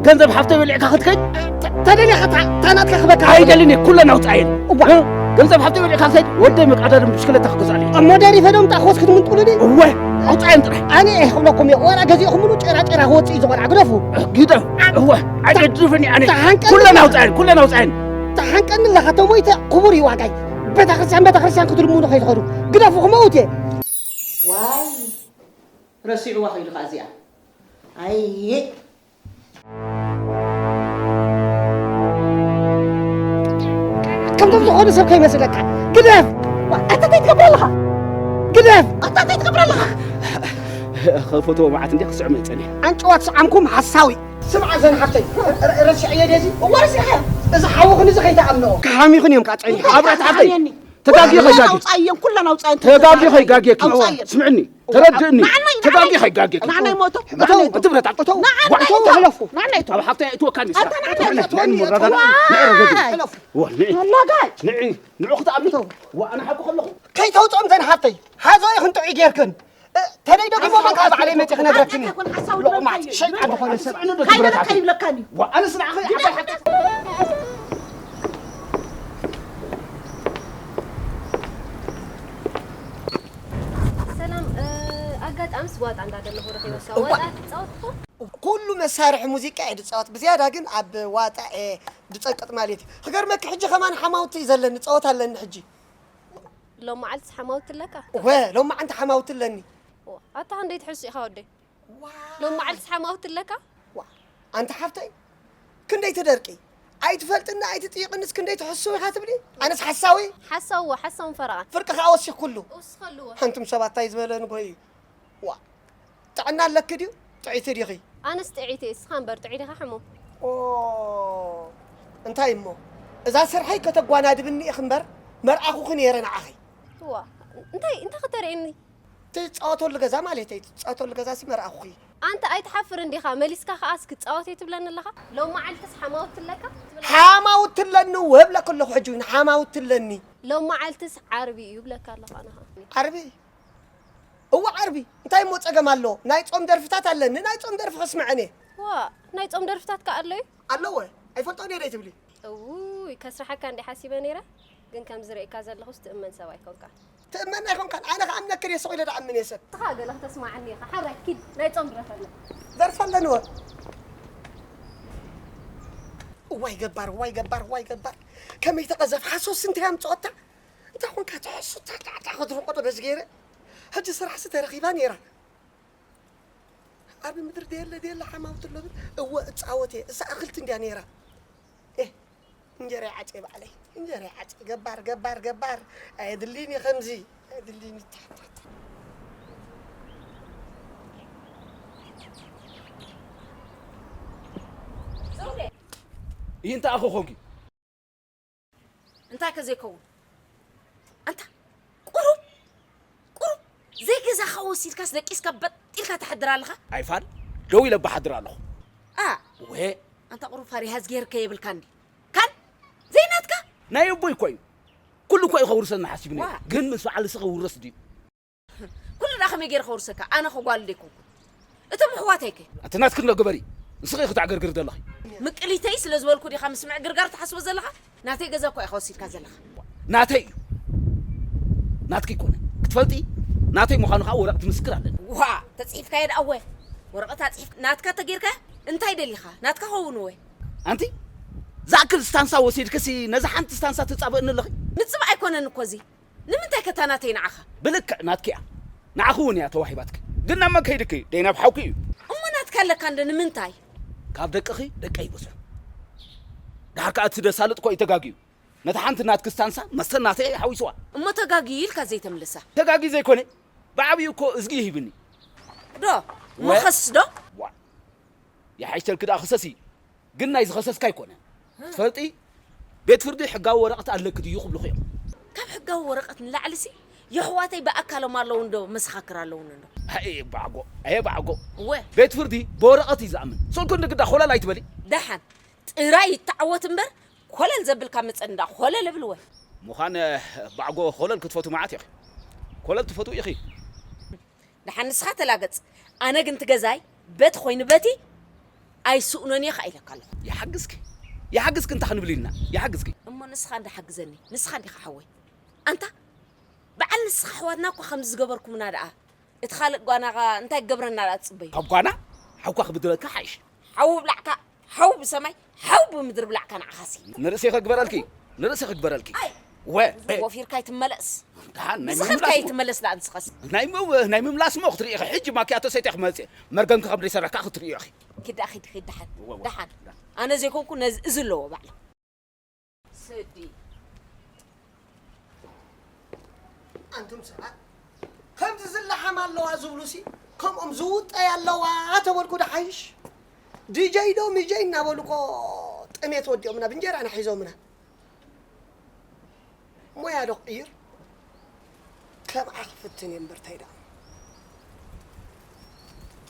ገንዘብ ሓፍተይ በሊዕካ ክትከይድ? ተ-፣ ተደሊኻ እታ፣ እታ ናትካ ክበካ። ኣይደልን እየ፣ ኩለን ኣውፅኣየን። እዋ። እ? ገንዘብ ሓፍተይ በሊዕካ ክትከይድ? ወደይ መቃዳድም ብሽክለታ ክገዝኣለይ። እሞ ደሪፈ ዶ ምጣ ክወስድ ክትምንጥሉ ድዩ? እወ፣ ኣውፅኣየን ጥራሕ። ኣነ እየ ክብለኩም እየ፣ ወላ ገዚእኹምሉ ጭራ ጭራ ክወፅእ እዩ ዝቆልዓ፣ ግደፉ። ግደፍ። እወ፣ ኣይገድፍን እየ ኣነ። ተሓንቀል ኩለን ኣለኻ። ኣውፅኣየን፣ ኩለን ኣውፅኣየን። ተሓንቀኒ ኣለኻ፣ ተሞይተ ክቡር እዩ ዋጋይ። ቤተክርስትያን፣ ቤተክርስትያን ክትልምኑ ከይትኸዱ። ግደፉ፣ ክመውት እየ። ዋይ፣ ረሲዕዋ ከይዱ ኸዓ እዚኣ። ኣየ። ከምቶም ዝኾነ ሰብ ከይመስለካ። ግደፍ! ዋ፣ ኣታ እንታይ ትገብር ኣለኻ? ግደፍ! ኣታ እንታይ ትገብር ኣለኻ? ከፈትዎ መዓት እንዲያ ክስዕሞ ይጸኒሕ። ኣንጭዋ ትስዓምኩም ሓሳዊ። ስምዓ ዘን ሓፍተይ፣ ረ-፣ ረ-፣ ረሲዐዮ ድየ እዚ? እወ ረሲዐዮ። እዚ ሓውኽን እዚ ከይትኣምንኦ። ክሓሚኽን እዮም ከዓ ጸኒሖም። ኣብራት ሓፍተይ። ተጋግየ ኩለን ከይጋግየ። ኣውፃየን፣ ኩለን ኣውፃየን። ተጋግየ ከይጋግየኪ። ኣውፃየን። ስምዕኒ፣ ተረድእኒ። ንዓናይ፣ ተጋግየ ንዓናይ። ከይጋግየኪ። ንዓናይ ሞቶ። እተው፣ ንዓናይ። እቲ ብረት ኣጥተው። ንዓናይ ዋ፣ እተው፣ እተው። ሕለፉ። ንዓናይ እተው። ኣብ ሓፍተይ ኣይእትወካን እዩ። ኣታ ንዓናይ ንዕረገ። እተው። ዋይ። ንዕረገ። ኣላጋይ። ንዒ፣ ንዑ ክትኣምኒ። እተው። ዋ፣ ኣነ ሓቂ ከለኹ። ዋ፣ ኣነ ሓቂ ከለኹ። ከይተውፅኦም ዘን ሓፍተይ። ሓዞ ኢኽን ጥዑይ ጌርክን። እ፣ ተደይ ደጊሞ በቃ ባዕለይ መፂ ክነግረክን እዩ። ኣይኮን ሓሳዊ ሎቕማት፣ ትበልካዮ። ሸይጣን ዝኾነ ሰብ። ስምዕኒ ዶ ካይነ ትብረታትኒ? ከይብለካን እዩ። ዋ፣ ኣነ ስንዓኸ ግዳ ይዓባይ ሓቂ። ሰላም፣ እ፣ ኣጋጣምስ ዋጣ እንዳደለኹ ረኺበካ። እዋ። ዋጣ ትጻወት እኮ? ኩሉ መሳርሒ ሙዚቃ እየ ዝጻወት። ብዝያዳ ግን ኣብ ዋጣ እየ ዝጸቅጥ ማለት እዩ። ክገርመኪ ሕጂ ከማን ሓማውቲ እዩ ዘለኒ፣ ጸወታ ኣለኒ ሕጂ። ሎም መዓልትስ ሓማውቲ ኣለካ? ወ፣ ሎም መዓንቲ ሓማውቲ ኣለኒ። ዋ፣ ኣታ ክንደይ ትሕሱ ኢኻ ወደይ? ዋ። ሎም መዓልትስ ሓማውቲ ኣለካ? ዋ፣ ኣንቲ ሓፍተይ፣ ክንደይ ትደርቂ? ኣይትፈልጥኒ፣ ኣይትጥይቕንስ ክንደይ ትሕስው ኢኻ ትብሊ? ኣነስ ሓሳዊ? ሓሳዊ፣ ሓሳውን ፈረቓን። ፍርቂ ከኣ ወሲኽኩሉ። ወስኸሉ። ኣንቱም ሰባት ታይ ዝበለ ንጎይ እዩ? ዋ፣ ጥዕና ኣለኪ ድዩ? ጥዕይቲ ዲኺ? ኣነስ ጥዕይቲ እየ፣ እስኻ እምበር ጥዑይ ዲኻ ሕሙም? ኦ፣ እንታይ እሞ? እዛ ስርሐይ ከተጓናድብኒ ኢኺ እምበር፣ መርኣኹኺ ነይረ ንዓኺ። ዋ፣ እንታይ፣ እንታይ ከተርእየኒ? ትጻወተሉ ገዛ ማለተይ፣ ትጻወተሉ ገዛ ሲ መርኣኹኺ። ኣንተ ኣይትሓፍርን ዲኻ? መሊስካ ከኣ እስኪ ጻወት እየ ትብለኒ ኣለኻ? ሎም መዓልትስ ሓማውቲ ኣለካ? ሓማውቲ ኣለኒ እወ እብለኪ ኣለኹ ሕጂ እውን፣ ሓማውቲ ኣለኒ። ሎም መዓልትስ ዓርቢ እዩ እብለካ ኣለኹ ኣነ ኸኣ። ዓርቢ? እወ ዓርቢ። እንታይ እሞ ጸገም ኣሎ? ናይ ጾም ደርፍታት ኣለኒ፣ ናይ ጾም ደርፊ ከስምዐን እየ። ዋ፣ ናይ ጾም ደርፍታት ከኣ ኣሎ እዩ? ኣለወ። ኣይፈልጦን እየ ዶ ኣይትብሊ? እውይ፣ ከስርሓካ እንድየ ሓሲበ ነይረ፣ ግን ከም ዝርእየካ ዘለኹስ ትእመን ሰብ ኣይኮንካን። ትእመን ኣይኮንካን? ኣነ ከኣምነኪ ድየ ስቕ ኢለ ደኣምን እየ ሰብ። ንስኻ ገለ ክተስማዓኒ ኢኻ። ሓራይ ኪድ፣ ናይ ጾም ድረፈለይ። ደርፈለንወ። እዋይ ገባር፣ እዋይ ገባር፣ እዋይ ገባር። ከመይ ተቐዘፍ ሓሶስ እንታይ ኣምጽኦታ? እንታይ ኾንካ ትሕሱ ታዕታዕታ ክትርቆ ዶ በዚ ገይረ? ሕጂ ስራሕሲ ተረኺባ ነይራ። ዓርቢ ምድሪ ደየለ ደየለ ሓማውት ኣሎ ብል። እወ እጻወት እየ። እሳ እኽልቲ እንድያ ነይራ። ኤህ፣ እንጀራ ይዓጽየ ባዕለይ። እንጀራ ይዓጽየ። ገባር፣ ገባር፣ ገባር። ኣየድልይን እዩ ከምዚ። ኣየድልይን እዩ። ታዕታዕታ። ይህ እንታይ ኣኸ ኾንኪ? እንታይ ከ ዘይከውን? ኣንታ ቁሩብ፣ ቁሩብ ዘይገዛኻ ወሲድካስ ደቂስካ በጢልካ ትሓድር ኣለኻ? ኣይፋል፣ ደው ኢለ ብሓድር ኣለኹ። ኣ፣ ወ ኣንታ ቁሩብ ፋሪሃ ዝጌርከ የብልካ እንዲ። ካን ዘይናትካ? ናይ ኣቦይ እኮ እዩ። ኩሉ እኮ እዩ ከውርሰኒ ሓሲቡ ነይሩ። ዋ። ግን ምስ በዓል ንስኺ ውረስ ድዩ? ኩሉ ደኣ ከመይ ገይረ ከውርሰካ? ኣነ ኸ ጓል ዶ ኣይኮንኩን? እቶም ኣሕዋተይ ከ? ኣቲ ናትክን ዶ ግበሪ? ንስኺ ኢኺ ተዕገርግሪ ዘለኺ። ምቅሊተይ ስለ ዝበልኩ ዲኻ ምስ ምዕግርጋር ትሓስቦ ዘለኻ? ናተይ ገዛ እኮ ኢኻ ወሲድካ ዘለኻ። ናተይ እዩ። ናትኪ ኣይኮነን። ክትፈልጢ፣ ናተይ ምዃኑ ኸዓ ወረቐት ምስክር ኣለኒ። ዋ፣ ተጽሒፍካዮ ደኣ እወ። ወረቐት ኣጽሒፍ ናትካ ተገይርካ እንታይ ደሊኻ? ናትካ ኸውን እወ። ኣንቲ፣ ዝኣክል ስታንሳ ወሲድክሲ ነዛ ሓንቲ ስታንሳ ትጻበእኒ ኣለኺ? ንጽባእ ኣይኮነን እኮ እዚ። ንምንታይ ከ እታ ናተይ ንዓኻ? ብልክዕ ናትኪ እያ። ንዓኺ እውን እያ ተዋሂባትኪ። ግን ናብ መን ከይድኪ? ደይ ናብ ሓውኪ እዩ። እሞ ናትካ ኣለካ እንዶ ንምንታይ? ካብ ደቅኺ ደቀይ ይበዝሑ። ደሓር ከኣ እቲ ደሳልጥ እኮ እዩ ተጋግዩ። ነታ ሓንቲ ናትኪ ስታንሳ መስተን ናተይ ሓዊስዋ። እሞ ተጋግዩ ኢልካ ዘይተምልሳ? ተጋግዩ ዘይኮነ፣ ብዓብዩ እኮ እዝጊ ይሂብኒ። ዶ? ወ- መኸስስ ዶ? ዋ። ይሓይሸልኪ ደኣ ክሰሲ። ግን ናይ ዝኸሰስካ ኣይኮነን። ትፈልጢ? ቤት ፍርዲ ሕጋዊ ወረቐት ኣለኪ ድዩ ክብሉኺ እዮም። ካብ ሕጋዊ ወረቐት ንላዕሊሲ የሕዋተይ ብኣካሎም ኣለዉ እንዶ መሰኻክር ኣለዉኒ እንዶ። ኣየ ባዕጎ፣ ኣየ ባዕጎ። እወ። ቤት ፍርዲ ብወረቐት እዩ ዝኣምን። ስልኩ እንድግዳ ኾለል ኣይትበሊ። ደሓን ጥራይ ይተዓወት እምበር ኮለል ዘብልካ መጸኒ እንዳ ኮለል እብል እወ። ምዃን ባዕጎ ኮለል ክትፈቱ መዓት ኢኺ። ኮለል ትፈቱ ኢኺ። ደሓን ንስኻ ተላገጽ። ኣነ ግን እቲ ገዛይ በቲ ኮይኑ በቲ ኣይስእኖን እየ ኸኣ ኢለካ ኣለኹ። ይሓግዝኪ፣ ይሓግዝኪ እንታይ ክንብል ኢልና? ይሓግዝኪ። እሞ ንስኻ እንዳ ሓግዘኒ፣ ንስኻ እንዲኻ ሓወይ። ኣንታ በዓል ንስኻ ኣሕዋትና እኳ ከምዚ ዝገበርኩምና ደኣ፣ እቲ ካልእ ጓናኻ እንታይ ክገብረና ደኣ ትጽበዩ? ካብ ጓና ሓውካ ክብድለካ ሓይሽ። ሓው ብላዕካ፣ ሓው ብሰማይ፣ ሓው ብምድሪ ብላዕካ ንዓኻሲ። ንርእሲ ክግበረልኪ፣ ንርእሲ ክግበረልኪ። ኣይ፣ ወ-፣ ወፊርካ ኣይትመለስ። ደሓን ናይ ብዝኸድካ ምምላስ ሞ። ኣይትመለስ ደኣ ንስኻሲ። ናይ ምው-፣ ናይ ምምላስ ሞ ክትርኢ ኢኺ። ሕጂ ማክያቶ ሰትየ ክመጽእ። መርገምኪ ከም ዘይሰረሕካ ክትርእዮ ኢኺ። ኪድ ደኣ ኪድ፣ ኪድ ደሓን። ወ-፣ ወ-፣ ደሓን። ኣነ ዘይኮንኩ ነዚ እዚ ኣለዎ ባዕሉ። ስዲ። ኣንቱም ሰባት፣ ከምዚ ዝለሓም ኣለዋ ዝብሉሲ፣ ከምኦም ዝውጠይ ኣለዋ ተበልኩ ዶ ሓይሽ? ዲጀይ ዶ ሚጀይ እናበሉ እኮ ጥሜት ወዲኦምና፣ ብእንጀራና ሒዞምና። ሞያ ዶ ክቕይር? ከምኣ ክፍትን እየ እምበር፣ ታይ ደኣ?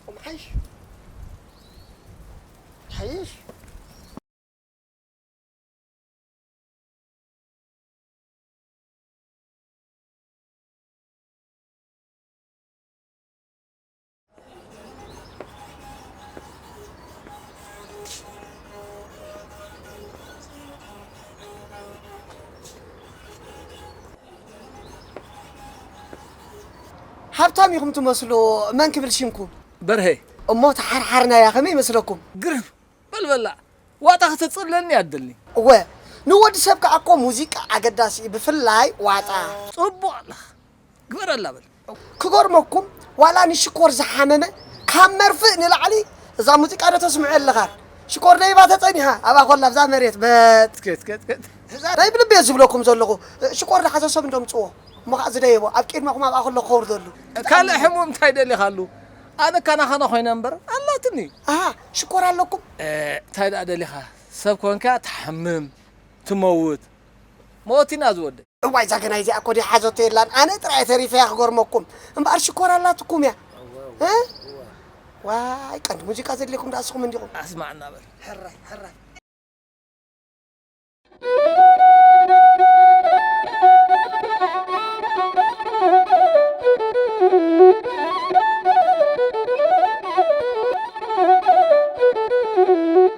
ኦም ሓይሽ? ሓይሽ? ሃብታም ኢኹም ትመስሉ፣ መን ክብል ሽምኩም? በርሄ። እሞ ተሓርሓርናያ ከመይ ይመስለኩም? ግርም። በል በላ፣ ዋጣ ከተጽለኒ ኣደልኒ። እወ፣ ንወዲ ሰብ ከኣ እኮ ሙዚቃ ኣገዳሲ እዩ፣ ብፍላይ ዋጣ። ጽቡቕ ኣለኻ። ግበረላ በል። ክገርመኩም፣ ዋላ ንሽኮር ዝሓመመ ካብ መርፍእ ንላዕሊ እዛ ሙዚቃ ዶ ተስምዑ ኣለኻ? ሽኮር ደይባ ተጸኒሓ፣ ኣብኣ ኮላ ኣብዛ መሬት በት። ከት፣ ከት፣ ከት። እዛ ናይ ብልቢ እየ ዝብለኩም ዘለኹ። ሽኮር ዝሓዘ ሰብ እንዶ ምጽዎ። እሞ ኸኣ ዝደየቦ ኣብ ቅድመኹም ኣብኣ ከሎ ክኸውርደሉ። ካልእ ሕሙም እንታይ ደሊኻሉ? ኣነ ካናኻና ኮይነ እምበር ኣላትኒ። ኣሃ፣ ሽኮር ኣለኩም? እ፣ እንታይ ደኣ ደሊኻ? ሰብ ኮንካ ትሓምም፣ ትመውት። መወቲና ዝወደ። እዋይ፣ እዛ ገናይ እዚኣ እኮ ድያ ሓዘቶ የላን። ኣነ ጥራይ ተሪፈያ ክገርመኩም። እምበኣር ሽኮር ኣላትኩም እያ። እ? ዋይ፣ ቀንዲ ሙዚቃ ዘድልየኩም ደኣ ንስኹም እንዲኹም። ኣስማዕና በል። ሕራይ፣ ሕራይ።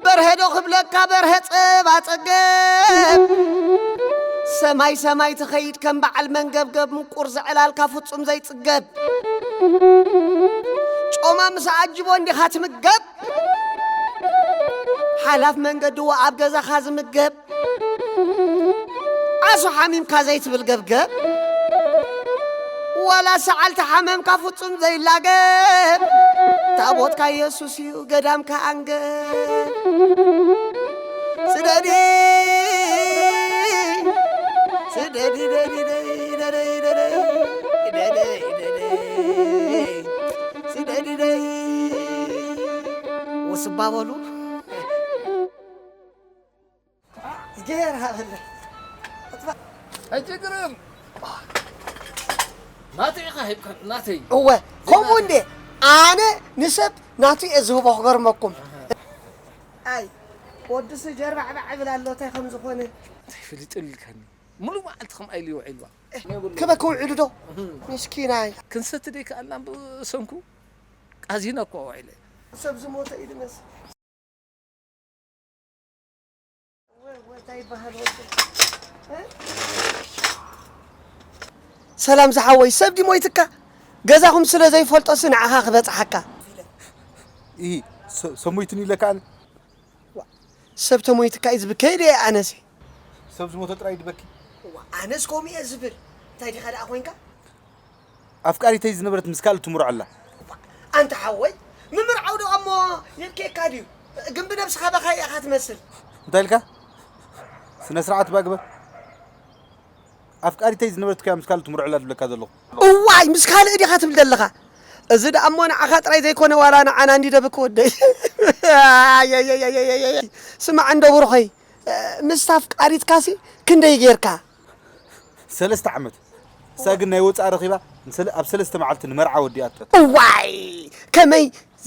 በርሀ ዶ ክብለካ በርሀ ጸባ ጸገብ፣ ሰማይ ሰማይ ትኸይድ ከም በዓል መንገብገብ፣ ምቁር ዘዕላልካ ፍጹም ዘይጽገብ፣ ጮማ ምስ ኣጅቦ እንዲኻ ትምገብ። ሓላፍ መንገዲ ኣብ ገዛኻ ዝምገብ ዓሶ ሓሚምካ ዘይትብል ገብገብ፣ ዋላ ሰዓል ተሓመምካ ፍጹም ዘይላገብ፣ ታቦትካ የሱስ እዩ ገዳምካ ኣንገብ። ስደዲ፣ ስደዲ፣ ደዲ፣ ደይ፣ ደደይ፣ ደደይ፣ ደደይ፣ ደደይ፣ ስደዲ፣ ደይ። ውስባ በሉ። እዝግሄር ሃበለ። ሕጂ ግርም። ናተይ ኢኻ ሂብካ፣ ናተይ። እወ፣ ከምኡ እንዴ? ኣነ ንሰብ ናቱ እየ ዝህቦ ክገርመኩም። ኣይ፣ ወድስ ጀርባዕባዕ ይብል ኣሎ፣ እንታይ ከም ዝኾነ። እንታይ ፈሊጡ ኢልካኒ? ሙሉእ መዓልቲ ከምኣ ኢሉ ይውዒል እባ። ክበ ክውዕሉ ዶ? እህ። ምስኪናይ። ክንሰቲ ደይከኣልና ብሰንኩ ቃዚና እኮ ውዒለ። ሰብ ዝሞተ እዩ ዝመስል። ወ-፣ ወ-፣ እንታይ ይበሃል ወዲ? እ? ሰላም ዝሓወይ፣ ሰብ ድዩ ሞይትካ? ገዛኹም ስለ ዘይፈልጦሲ ንዓኻ ክበጽሓካ። ኢ፣ ሰ-፣ ሰብ ሞይቱኒ ኢለካ ኣነ? ዋ፣ ሰብ ተሞይትካ እዩ ዝብከ ኢለ ኣነሲ። ሰብ ዝሞተ ጥራይ ድበኪ? ዋ፣ ኣነስ ከምኡ እየ ዝብል። እንታይ ዲኻ ደኣ ኮንካ? ኣፍቃሪተይ ዝነበረት ምስ ካልእ ትምርዖ ኣላ። ኣንታ ሓወይ፣ ምምርዓው ደኣ እሞ የብኬካ ድዩ? ግን ብነብስኻ በኻይ ኢኻ ትመስል። እንታይ ኢልካ? ስነ ስርዓት እባ ግበር። ኣፍቃሪተይ ዝነበረት እኮ እያ ምስ ካልእ ትምርዖ ኣላ ዝብለካ ዘለኹ። እዋይ፣ ምስ ካልእ ዲኻ ትብል ዘለኻ? እዚ ደኣ እሞ ንዓኻ ጥራይ ዘይኮነ ዋላ ንዓና እንዲ ደብክ ወደይ። ኣየየየየየ። ስማዕ እንዶ ብሩኸይ፣ ምስታ ኣፍቃሪትካሲ ክንደይ ጌርካ? ሰለስተ ዓመት። እሳ ግን ናይ ወጻኢ ረኺባ፣ ንሰለ-፣ ኣብ ሰለስተ መዓልቲ ንመርዓ ወዲኣቶ። እዋይ! ከመይ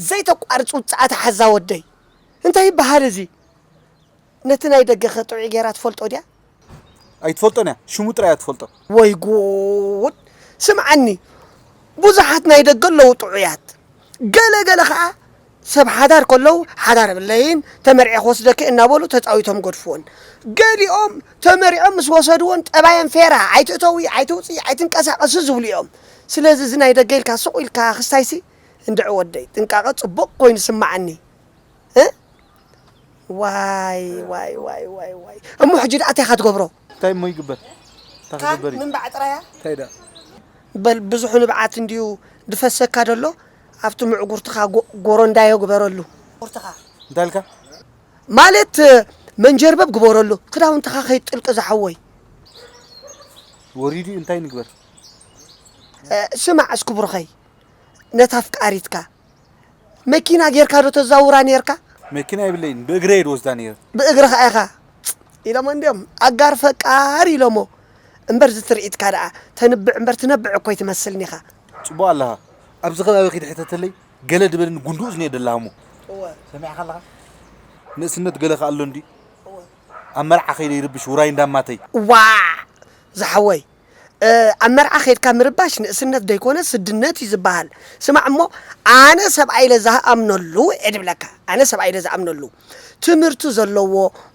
ዘይተቋርጽ ውጽኣት ሓዛ ወደይ። እንታይ ይበሃል እዚ? ነቲ ናይ ደገኸ ጥዑይ ጌራ ትፈልጦ ድያ? ኣይትፈልጦን እያ። ሽሙ ጥራይ እያ ትፈልጦ። ወይ ጉድ! ስምዓኒ፣ ብዙሓት ናይ ደገ ኣለዉ ጥዑያት። ገለ ገለ ኸኣ ሰብ ሓዳር ከለዉ፣ "ሓዳር የብለይን፣ ተመርዕየ ክወስደኪ" እናበሉ ተጻዊቶም ገድፍወን። ገሊኦም ተመሪዖም ምስ ወሰድወን ጠባየን ፌራ፣ "ኣይትእተዊ፣ ኣይትውጽኢ፣ ኣይትንቀሳቐሲ" ዝብሉ እዮም። ስለዚ እዚ ናይ ደገ ኢልካ ሱቕ ኢልካ ክስታይሲ፣ እንድዒ ወደይ፣ ጥንቃቐ ጽቡቕ ኮይኑ ስምዓኒ። እ? ዋይ፣ ዋይ፣ ዋይ፣ ዋይ፣ ዋይ። እሞ ሕጂ ደኣ እንታይ ኢኻ ትገብሮ? እንታይ እሞ ይግበር? እንታይ ካብ ክግበር እዩ? ምንባዕ ጥራያ? እንታይ ደኣ? በል፣ ብዙሑ ንብዓት እንድዩ ድፈሰካ ደሎ፣ ኣብቲ ምዕጉርትኻ ጎ-፣ ጎረንዳዮ ግበረሉ። ምዕጉርትኻ? እንታይ ኢልካ? ማለት፣ መንጀርበብ ግበረሉ፣ ክዳውንትኻ ከይጥልቂ ዝሓወይ። ወሪዱ እንታይ ንግበር? እ፣ ስማዕ እስኪ ብሩኸይ፣ ነታ ኣፍቃሪትካ መኪና ጌርካ ዶ ተዛውራ ኔርካ? መኪና የብለይን፣ ብእግረ እየ ዝወስዳ ነይረ። ብእግርኻ ኢኻ ኢሎሞ እንድዮም፣ ኣጋር ፈቃር ኢሎሞ። እምበር እዚ ትርኢትካ ደኣ ተንብዕ እምበር ትነብዕ እኮ ኣይትመስልን ኢኻ። ጽቡቕ ኣለኻ። ኣብዚ ከባቢ ኺድ ሕተተለይ፣ ገለ ድበልኒ ጉንዲ እዝኒ እየ ደላህሞ። እወ። ሰሚዕካ ኣለኻ? ንእስነት ገለ ከ ኣሎ እንዲ? እወ። ኣብ መርዓ ኸይደ ይርብሽ ውራይ እንዳማተይ። ዋዕ! ዝሓወይ፣ እ፣ ኣብ መርዓ ኸይድካ ምርባሽ ንእስነት ደይኮነ ስድነት እዩ ዝበሃል። ስማዕ እሞ፣ ኣነ ሰብኣይ ኢለ ዝኣምነሉ እየ ድብለካ። ኣነ ሰብኣይ ኢለ ዝኣምነሉ፣ ትምህርቲ ዘለዎ፣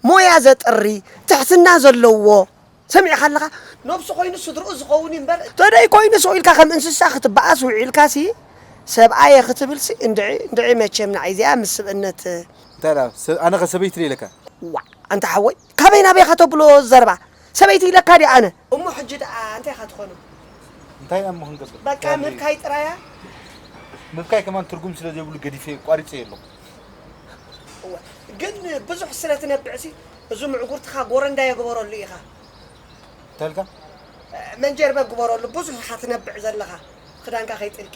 ሞያ ዘጥሪ፣ ትሕትና ዘለዎ። ሰሚዕካ ኣለኻ? ነብሱ ኮይኑ ስድርኡ ዝኸውን እዩ እምበር፣ ተደይ ኮይኑ ስቕ ኢልካ ከም እንስሳ ክትበኣስ ውዒልካሲ፣ ሰብኣየ ክትብልሲ፣ እንድዒ፣ እንድዒ መቸም ንዓይ እዚኣ ምስ ስብእነት። እንታይ ደኣ፣ ሰ-፣ ኣነ ኸ ሰበይቲ ድየ ኢለካ? ዋዕ፣ ኣንታ ሓወይ፣ ካበይ ናበይ ኢኻ ተብሎ ዘረባ? ሰበይቲ ኢለካ ድየ ኣነ? እሞ ሕጂ ደኣ እንታይ ኢኻ ትኾኖ? እንታይ ኢና እሞ ክንገብር? በቃ ምብካይ ጥራያ? ምብካይ ከማን ትርጉም ስለ ዘይብሉ ገዲፈ፣ ቋሪጸ ኣለኹ። እወ፣ ግን ብዙሕ ስለ ትነብዕሲ፣ እዚ ምዕጉርትኻ ጎረንዳ የግበረሉ ኢኻ። እንታይ ኢልካ? መንጀርበብ ግበረሉ፣ ብዙሕ ኢኻ ትነብዕ ዘለኻ፣ ክዳንካ ከይጥልቂ።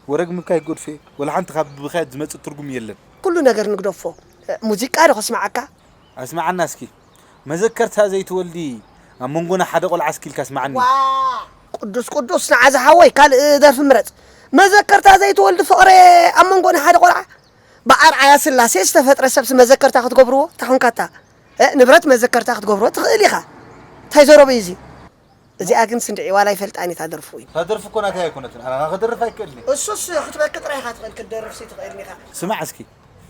ወረግ ምብካይ ጎድፌ፣ ወላ ሓንቲ ካብ ምብኻይ ዝመጽእ ትርጉም የለን። ኩሉ ነገር ንግደፎ። ሙዚቃ ዶ ከስምዓካ? ኣስምዓና እስኪ። መዘከርታ ዘይትወልዲ ኣብ መንጎና ሓደ ቆልዓ እስኪ ኢልካ ኣስምዓኒ። ዋ! ቅዱስ ቅዱስ፣ ንዓ ዝሓወይ ካልእ ደርፊ ምረጽ። መዘከርታ ዘይትወልዲ ፍቕረ ኣብ መንጎና ሓደ ቆልዓ። ብኣርኣያ ስላሴ ዝተፈጥረ ሰብሲ መዘከርታ ክትገብርዎ፣ እታ ኾንካታ፣ እ፣ ንብረት መዘከርታ ክትገብርዎ ትኽእል ኢኻ። እንታይ ዘረባ እዩ እዚ? እዚኣ ግን ስንድዒ ዋላ ኣይፈልጣን እታ ደርፉ እዩ። እታ ደርፊ እኮ ናተይ ኣይኮነትን። ኣነ ከኣ ክደርፍ ኣይክእልን እየ። እሱስ ክትበኪ ጥራይ ኢኻ ትኽእል፣ ክትደርፍሲ ትኽእል ኢኻ። ስማዕ እስኪ።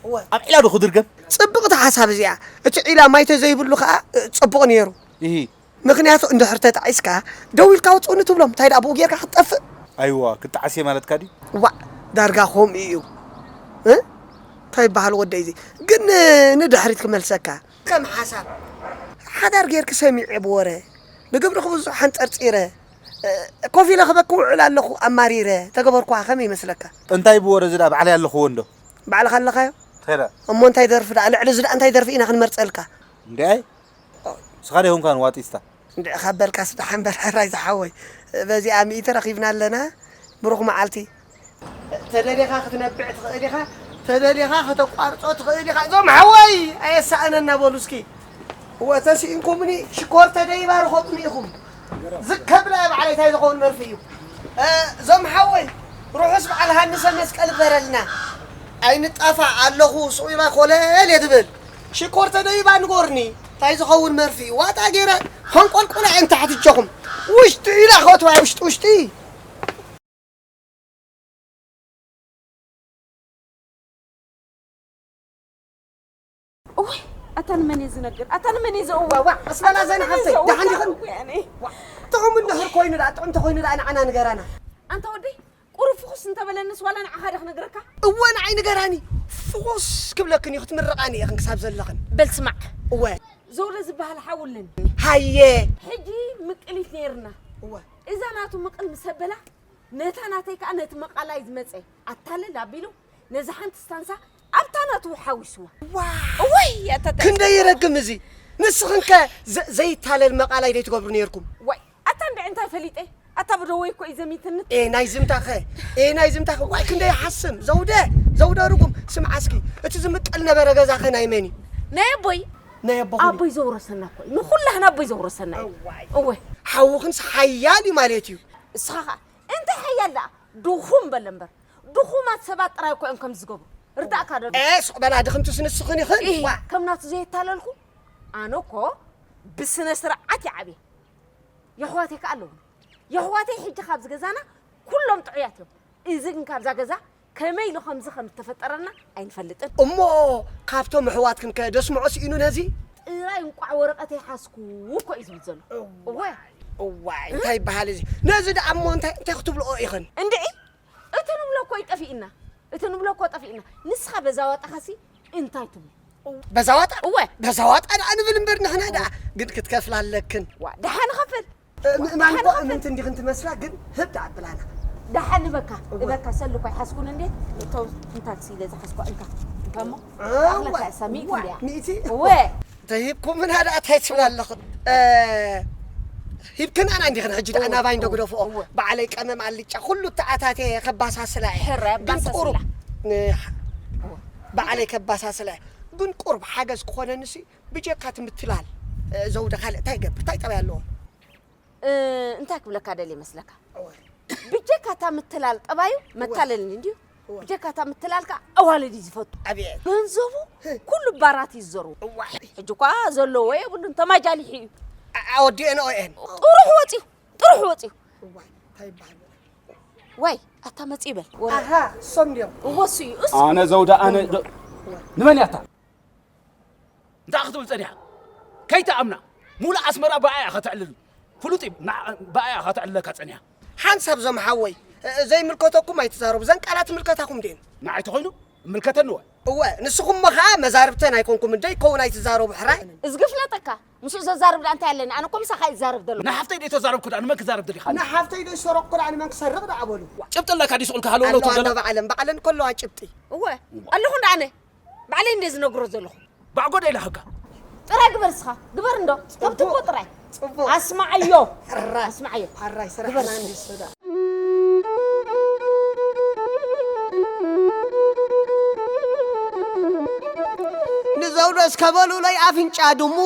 እወ። ኣብ ዒላ ዶ ክድርገም? ጽብቕቲ ሓሳብ እዚኣ። እቲ ዒላ ማይ ተዘይብሉ ከኣ፣ እ፣ ጽቡቕ ነይሩ። እሂ። ምኽንያቱ እንድሕር ተጣዒስካ፣ ደው ኢልካ ውጽኡኒ ትብሎም። እንታይ ደኣ ብኡ ጌርካ ክትጠፍእ? ኣይዋ፣ ክጣዓስ እየ ማለትካ ድዩ? ዋእ፣ ዳርጋ ከምኡ እዩ። እ? እንታይ ይበሃል ወደይ እዚ? ግን ንድሕሪት ክመልሰካ። ከም ሓሳብ ሓዳር ጌርኪ ሰሚዐ ብወረ፣ ብግብርኺ ብዙሕ ኣንጸርጺረ፣ ኮፍ ኢለ ክበኪ ውዕል ኣለኹ ኣማሪረ፣ ተገበርኩዋ ከመይ ይመስለካ? እንታይ ብወረ እዚ ደኣ ባዕለይ ኣለኽዎ እንዶ። ባዕልኻ ኣለኻዮ? እንታይ ደኣ? እሞ እንታይ ደርፊ ደኣ? ልዕሊ እዚ ደኣ እንታይ ደርፊ ኢና ክንመርጸልካ? እንድዒ ኣይ፣ ንስኻ ዶ ይኹንካ ንዋጢ እስታ? እንድዒ ካብ በልካስ ደሓን በል ሕራይ ዝሓወይ። በዚኣ ሚእቲ ረኺብና ኣለና። ብሩኽ መዓልቲ። ተደሊኻ ክትነብዕ ትኽእል ኢኻ፣ ተደሊኻ ከተቋርጾ ትኽእል ኢኻ። እዞም ሓወይ ኣየሳእነና በሉ እስኪ። እወ ተስኢንኩምኒ ሽኮር ተደይባ ርኸቡኒ ኢኹም። ዝከብላ ባዕለይ እንታይ ዝኸውን መርፍእ እዩ። እ፣ እዞም ሓወይ ርሑስ በዓል ሃንሰ መስቀል እበረልና። ኣይንጣፋ ኣለኹ ሱቕ ኢላ ኮለል እየ ትብል። ሽኮር ተደይባ ንጎርኒ እንታይ ዝኸውን መርፍእ እዩ። ዋጣ ገይረ ኸንቆልቁላ እየ ንታሕቲ እጆኹም። ውሽጢ ኢላ ከእትዋ ውሽጢ ውሽጢ። እዋይ ኣታ ንመን እየ ዝነግር ኣታ ንመን እየ ዘእዋ ዋ ኣስመላ ዘን ሓፍተይ ደሓን ዲኽን? ወያኔ ጥዑም እንድሕር ኮይኑ ደኣ ጥዑም ተኾይኑ ደኣ ንዓና ንገራና። ኣንታ ወደይ ቁሩብ ፍኹስ እንተበለንስ ዋላ ንዓኻ ዶ ክነግረካ? እወ ንዓይ ንገራኒ ፍኹስ ክብለክን እዩ ክትምርቓኒ ኢኽን ክሳብ ዘለኽን። በል ስማዕ እወ ዘውረ ዝበሃል ሓው ኣለኒ ሃየ ሕጂ ምቅሊት ነይርና እወ እዛ ናቱ ምቅል ምስ ኣበላ ነታ ናተይ ከኣ ነቲ መቓላይ ዝመጸ ኣታልል ኣቢሉ ነዚ ሓንቲ ስታንሳ ኣብታ ናቱ ሓዊስዋ ዋ እወይ ኣታ ክንደይ ይረግም እዚ ንስኽንከ ዘ- ዘይታለል መቓላይ ደይ ትገብሩ ነይርኩም ዋይ ኣታ እንድዒ እንታይ ፈሊጠ ኣታ ብደወይ እኮ እዩ ዘሚትኒ ኤ ናይ ዝምታኸ ኤ ናይ ዝምታኸ ዋይ ክንደይ ይሓስም ዘውደ ዘውደ ርጉም ስምዓ እስኪ እቲ ዝምቀል ነበረ ገዛኸ ናይ መን እዩ ናይ ኣቦይ ናይ ኣቦኹም እዩ ኣቦይ ዘውረሰና እኮ እዩ ንኩላህና ኣቦይ ዘውረሰና እዩ እዋይ እወ ሓውኽንስ ሓያል እዩ ማለት እዩ እስኻ ኸዓ እንታይ ሓያል ደኣ ድኹም በለ እምበር ድኹማት ሰባት ጥራይ እኮ እዮም ከምዚ ዝገብሩ ርዳእካ ዶ ኤ ሱቕ በላ ድኽምትስ ንስኽን ይኽእል ኢሂ ዋ ከም ናቱ ዘይታለልኩ ኣነ እኮ ብስነ ስርዓት ይዓብየ የሕዋተይ ከኣ ኣለውኒ የሕዋተይ ሕጂ ካብዚ ገዛና ኩሎም ጥዑያት እዮም እዚ ግን ካብዛ ገዛ ከመይ ኢሉ ከምዚ ከም ዝተፈጠረና ኣይንፈልጥን እሞ ካብቶም ኣሕዋትክን ከ ደስምዖ ስኢኑ ነዚ ጥራይ እንቋዕ ወረቐተይ ሓዝኩ እኮ እዩ ዝብል ዘሎ እወ እዋይ እንታይ ይበሃል እዚ ነዚ ደኣ እሞ እንታይ እንታይ ክትብልኦ ኢኽን እንድዒ እቲ ንብሎ እኮ ይጠፊእና እቲ ንብሎ እኮ ጠፊእና ንስኻ በዛ ዋጣኻሲ እንታይ ትብሎ በዛ ዋጣ እወ በዛ ዋጣ ደኣ ንብል እምበር ንሕና ደኣ ግን ክትከፍላ ኣለክን ዋ ደሓ ንኸፍል ምእማን እኮ እምንቲ እንዲኽን ትመስላ ግን ህብ ደኣ ኣብላና ደሓ ንበካ እበካ ሰሉ እኮ ይሓዝኩን እንዴ እቶ እንታት ሲለ ዝሓዝኳ እንካ እንካ እሞ ኣኽለካ እሳ ሚእቲ እንድያ ሚእቲ እወ ተሂብኩምና ደኣ እንታይ ትብላ ኣለኹ ሂብክናና እንዲኽን ሕጂ ደኣ ናባይ እንዶ ግደፍኦ ባዕለይ ቀመም ኣልጫ ኩሉ ተኣታትየ ከባሳስላ እየ ሕራይ ግን ቁሩብ ኣባሳስላ ባዕለይ ከባሳስላ እየ ግን ቁሩብ ሓገዝ ክኾነንሲ ብጀካ ትምትላል ዘውደ ካልእ እንታይ ይገብር እንታይ ጠባይ ኣለዎ እንታይ ክብለካ ደልየ መስለካ ብጀካ እታ ምትላል ጠባዩ መታለል እንድዩ ብጀካ እታ ምትላል ከዓ ኣዋልድ እዩ ዝፈቱ ኣብየ ገንዘቡ ኩሉ ባራት እዩ ዝዘርቡ እዋይ ሕጂ እኳ ዘለዎ የብሉን ተማጃሊሑ እዩ ኣወዲአን ኦኤን ጥሩሕ ወፂኡ ጥሩሕ ወፂኡ እዋይ እንታይ ይበሃል ወይ ኣታ መፂ ይበል ወረ ኣሃ እሶም ድዮም እወሱ እዩ እሱ ኣነ ዘውደ ኣነ ዶ- ንመን ያታ እንታይ ክትብል ጸኒሓ ከይተኣምና ሙሉእ ኣስመራ ብኣያ ከተዕልል ፍሉጥ እዩ ንዓ- ብኣያ ከተዕልለካ ጸኒሓ ሓንሳብ ዞም ሓወይ እ- ዘይምልከተኩም ኣይትዛረቡ ዘን ቃላት ምልከታኩም ድየን ንዓይ ተኾይኑ ምልከተኒ ወ እወ ንስኹም ሞ ኸዓ መዛርብተን ኣይኮንኩም እንደ ይከውን ኣይትዛረቡ ሕራይ እዝጊ ፍለጠካ ምስኡ ዘዛርብ ዳ እንታይ ኣለኒ ኣነ እኮ ምሳኻ ይዛረብ ዘሎ ንሓፍተይ ደይ ተዛረብኩ ዳ ንመን ክዛረብ ደሊኻ ንሓፍተይ ዶ ይሰረቕኩ ደኣ ንመን ክሰርቕ ደኣ በሉ ጭብጢ ኣለካ ዲስቑልካ ሃለውለው ኣለዋ ትብለና እንዶ ባዕለን ባዕለን ከለዋ ጭብጢ እወ ኣለኹ እንዳ ኣነ ባዕለይ እንደ ዝነግሮ ዘለኹ ባዕጎ ዶ ኢላህካ ጥራይ ግበር እስኻ ግበር እንዶ ተብትቦ ጥራይ ጽቡቅ ኣስማዓዮ ሕራይ ኣስማዓዮ ሕራይ ስራሕና እንዲሶዳ ንዘውዶ እስከ በሉለይ ኣፍንጫ ድሙ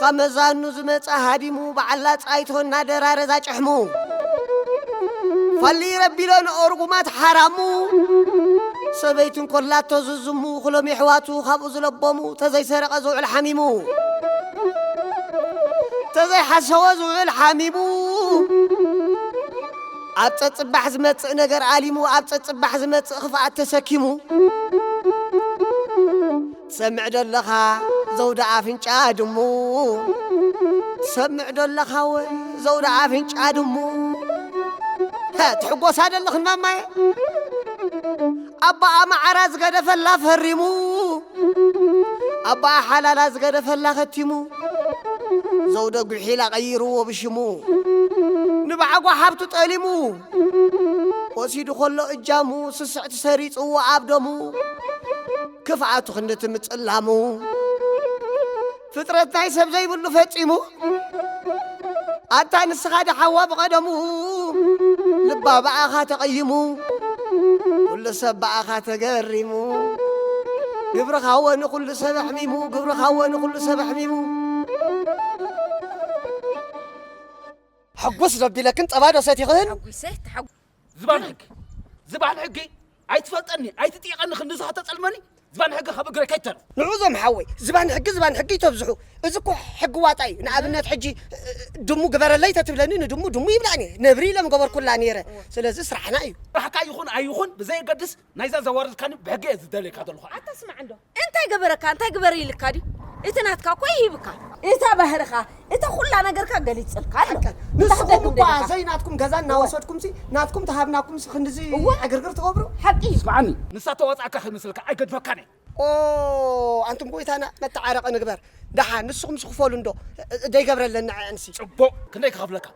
ካብ መዛኑ ዝመጸ ሃዲሙ በዓል ላጻይቶ እናደራረዛ ጭሕሙ ፋሊ ረቢሎ ንኦርጉማት ሓራሙ ሰበይቱ እንኮላቶ ዝዝሙ ኩሎም የሕዋቱ ካብኡ ዝለቦሙ ተዘይሰረቐ ዝውዕል ሓሚሙ ተዘይሓሰወ ዝውዕል ሓሚሙ ኣብ ጸጽባሕ ዝመጽእ ነገር ኣሊሙ ኣብ ጸጽባሕ ዝመጽእ ክፍኣት ተሰኪሙ ትሰምዕ ዶ ኣለኻ ዘውዲ ኣፍንጫ ድሙ ትሰምዕ ዶ ኣለኻ ወ ዘውዲ ኣፍንጫ ድሙ ትሕጎሳ ዶ ኣለኽን ማማየ ኣባኣ መዓራ ዝገደፈላ ፈሪሙ፣ ኣባኣ ሓላላ ዝገደፈላ ከቲሙ፣ ዘውደ ጉሒላ ቀይርዎ ብሽሙ፣ ንባዕጓ ሓብቱ ጠሊሙ፣ ወሲዱ ከሎ እጃሙ፣ ስስዕቲ ሰሪጽዎ ኣብ ደሙ፣ ክፍኣቱ ክንድቲ ምጽላሙ፣ ፍጥረት ናይ ሰብ ዘይብሉ ፈጺሙ፣ ኣታ ንስኻ ደሓዋ ብቐደሙ፣ ልባ ብኣኻ ተቐይሙ፣ ኩሉ ሰብ ብኣኻ ተገሪሙ። ግብርኻዎ ንኹሉ ሰብ ኣሕሚሙ፣ ግብርኻዎ ንኹሉ ሰብ ኣሕሚሙ። ሕጉስ ዶ ቢለክን ጸባ ዶ ሰቲኽን? ሓጒሰ ተሓጉ ዝባን ሕጊ፣ ዝባን ሕጊ ኣይትፈልጠኒ፣ ኣይትጥይቐኒ፣ ክንድዚ ከተጸልመኒ፣ ዝባን ሕጊ ካብ እግረይ ከይተርፍ። ንዑ ዞም ሓወይ፣ ዝባን ሕጊ፣ ዝባን ሕጊ ይተብዝሑ። እዚ እኮ ሕጊ ዋጣ እዩ። ንኣብነት ሕጂ፣ እ፣ ድሙ ግበረለይ ተትብለኒ፣ ንድሙ ድሙ ይብላኒ። ነብሪ ኢለ ምገበርኩላ ነይረ። ስለዚ ስራሕና እዩ። ስራሕካ ይኹን ኣይኹን ብዘየገድስ፣ ናይዛ ዘዋርድካኒ ብሕጊ እየ ዝደልየካ ዘለኹ። ኣታ ስማዕ እንዶ፣ እንታይ ገበረካ? እንታይ ግበር ኢልካ ድዩ? እቲ ናትካ እኮ ይሂብካ። እታ ባህርኻ፣ እታ ኩላ ነገርካ ገሊጽልካ ኣሎ። ሓቀን። እንታይ ንስኹም ክደግም እኳ ደሊኻ? ዘይናትኩም ገዛ እናወሰድኩምሲ፣ ናትኩም ተሃብናኩምሲ ክንድዚ እወ። ዕግርግር ትገብሩ? ሓቂ እዩ። ስምዓኒ፣ ንሳ ተዋጻእካ ከይመስለካ ኣይገድፈካን እየ። ኦ፣ ኣንቱም ጎይታና መተዓረቂ ንግበር። ደሓን ንስኹም ስኽፈሉ እንዶ፣ ደይገብረለና ኣንሲ። ጽቡቕ፣ ክንደይ ክኸፍለካ?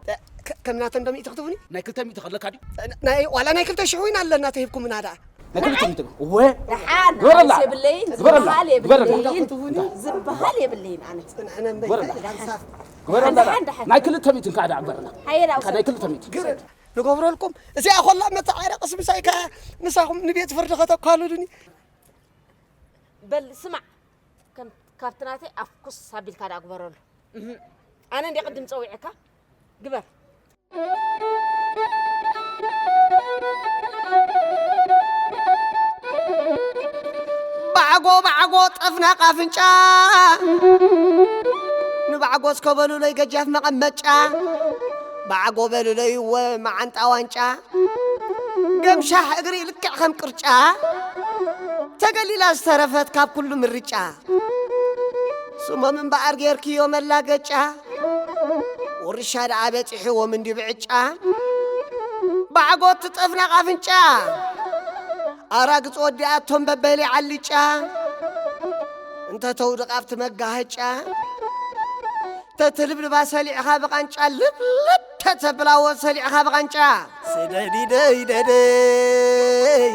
ከ-፣ ከም ናተን ዶ ሚእቲ ክትቡኒ? ናይ ክልተ ሚእቲ ከለካ ድዩ? ናይ፣ ዋላ ናይ ክልተ ሽሕ እውን ኣለና ተሂብኩምና ደኣ። ናይ ክልተ ሚእቲ እወ። ደሓን፣ ግበረላ። ኣነስ የብለይን፣ ግበረላ። ዝበሃል ግበረላ። የብለይን፣ ግበረላ። ዝበሃል የብለይን ኣነ። ጽንሕነ እምበይ ግበረላ። ሓንሳብ። ግበረላ። ደሓን፣ ደሓን። ናይ ክልተ ሚእቲ እንካ ደኣ ግበረላ። ሃየ ደኣ እንካ ናይ ውሰድ። ክልተ ሚእቲ። ግበረላ። ንገብረልኩም። እዚኣ ኾላ መተዓረቅስ ምሳይ ከ-፣ ምሳኹም ንቤት ፍርዲ ከተኳልሉኒ። በል ስማዕ፣ ከም-፣ ካብቲ ናተይ ኣፍኩስ ኣቢልካ ደኣ ግበረሉ። እህ። ኣነ እንደ ቅድም ጸዊዐካ ግበር። ባዕጎ፣ ባዕጎ፣ ጠፍናቕ ኣፍንጫ፣ ንባዕጎ እስከ በሉለይ ገጃፍ መቐመጫ። ባዕጎ በሉለይ እወ መዓንጣ ዋንጫ፣ ገምሻሕ እግሪ ልክዕ ከም ቅርጫ፣ ተገሊላ ዝተረፈት ካብ ኩሉ ምርጫ። ስሞም እምበኣር ጌርክዮ መላገጫ፣ ውርሻ ደኣ በጺሕዎም እንዲ ብዕጫ። ባዕጎ ትጠፍናቕ ኣፍንጫ፣ ኣራግጽ ወዲኣቶም በበሊ ዓልጫ። እንተ ተውድቕ ኣብቲ መጋሃጫ፣ ተትልብልባ ሰሊዕኻ ብቓንጫ፣ ልብልብ ተተብላዎ ሰሊዕኻ ብቓንጫ። ስደዲ ደይ ደደይ፣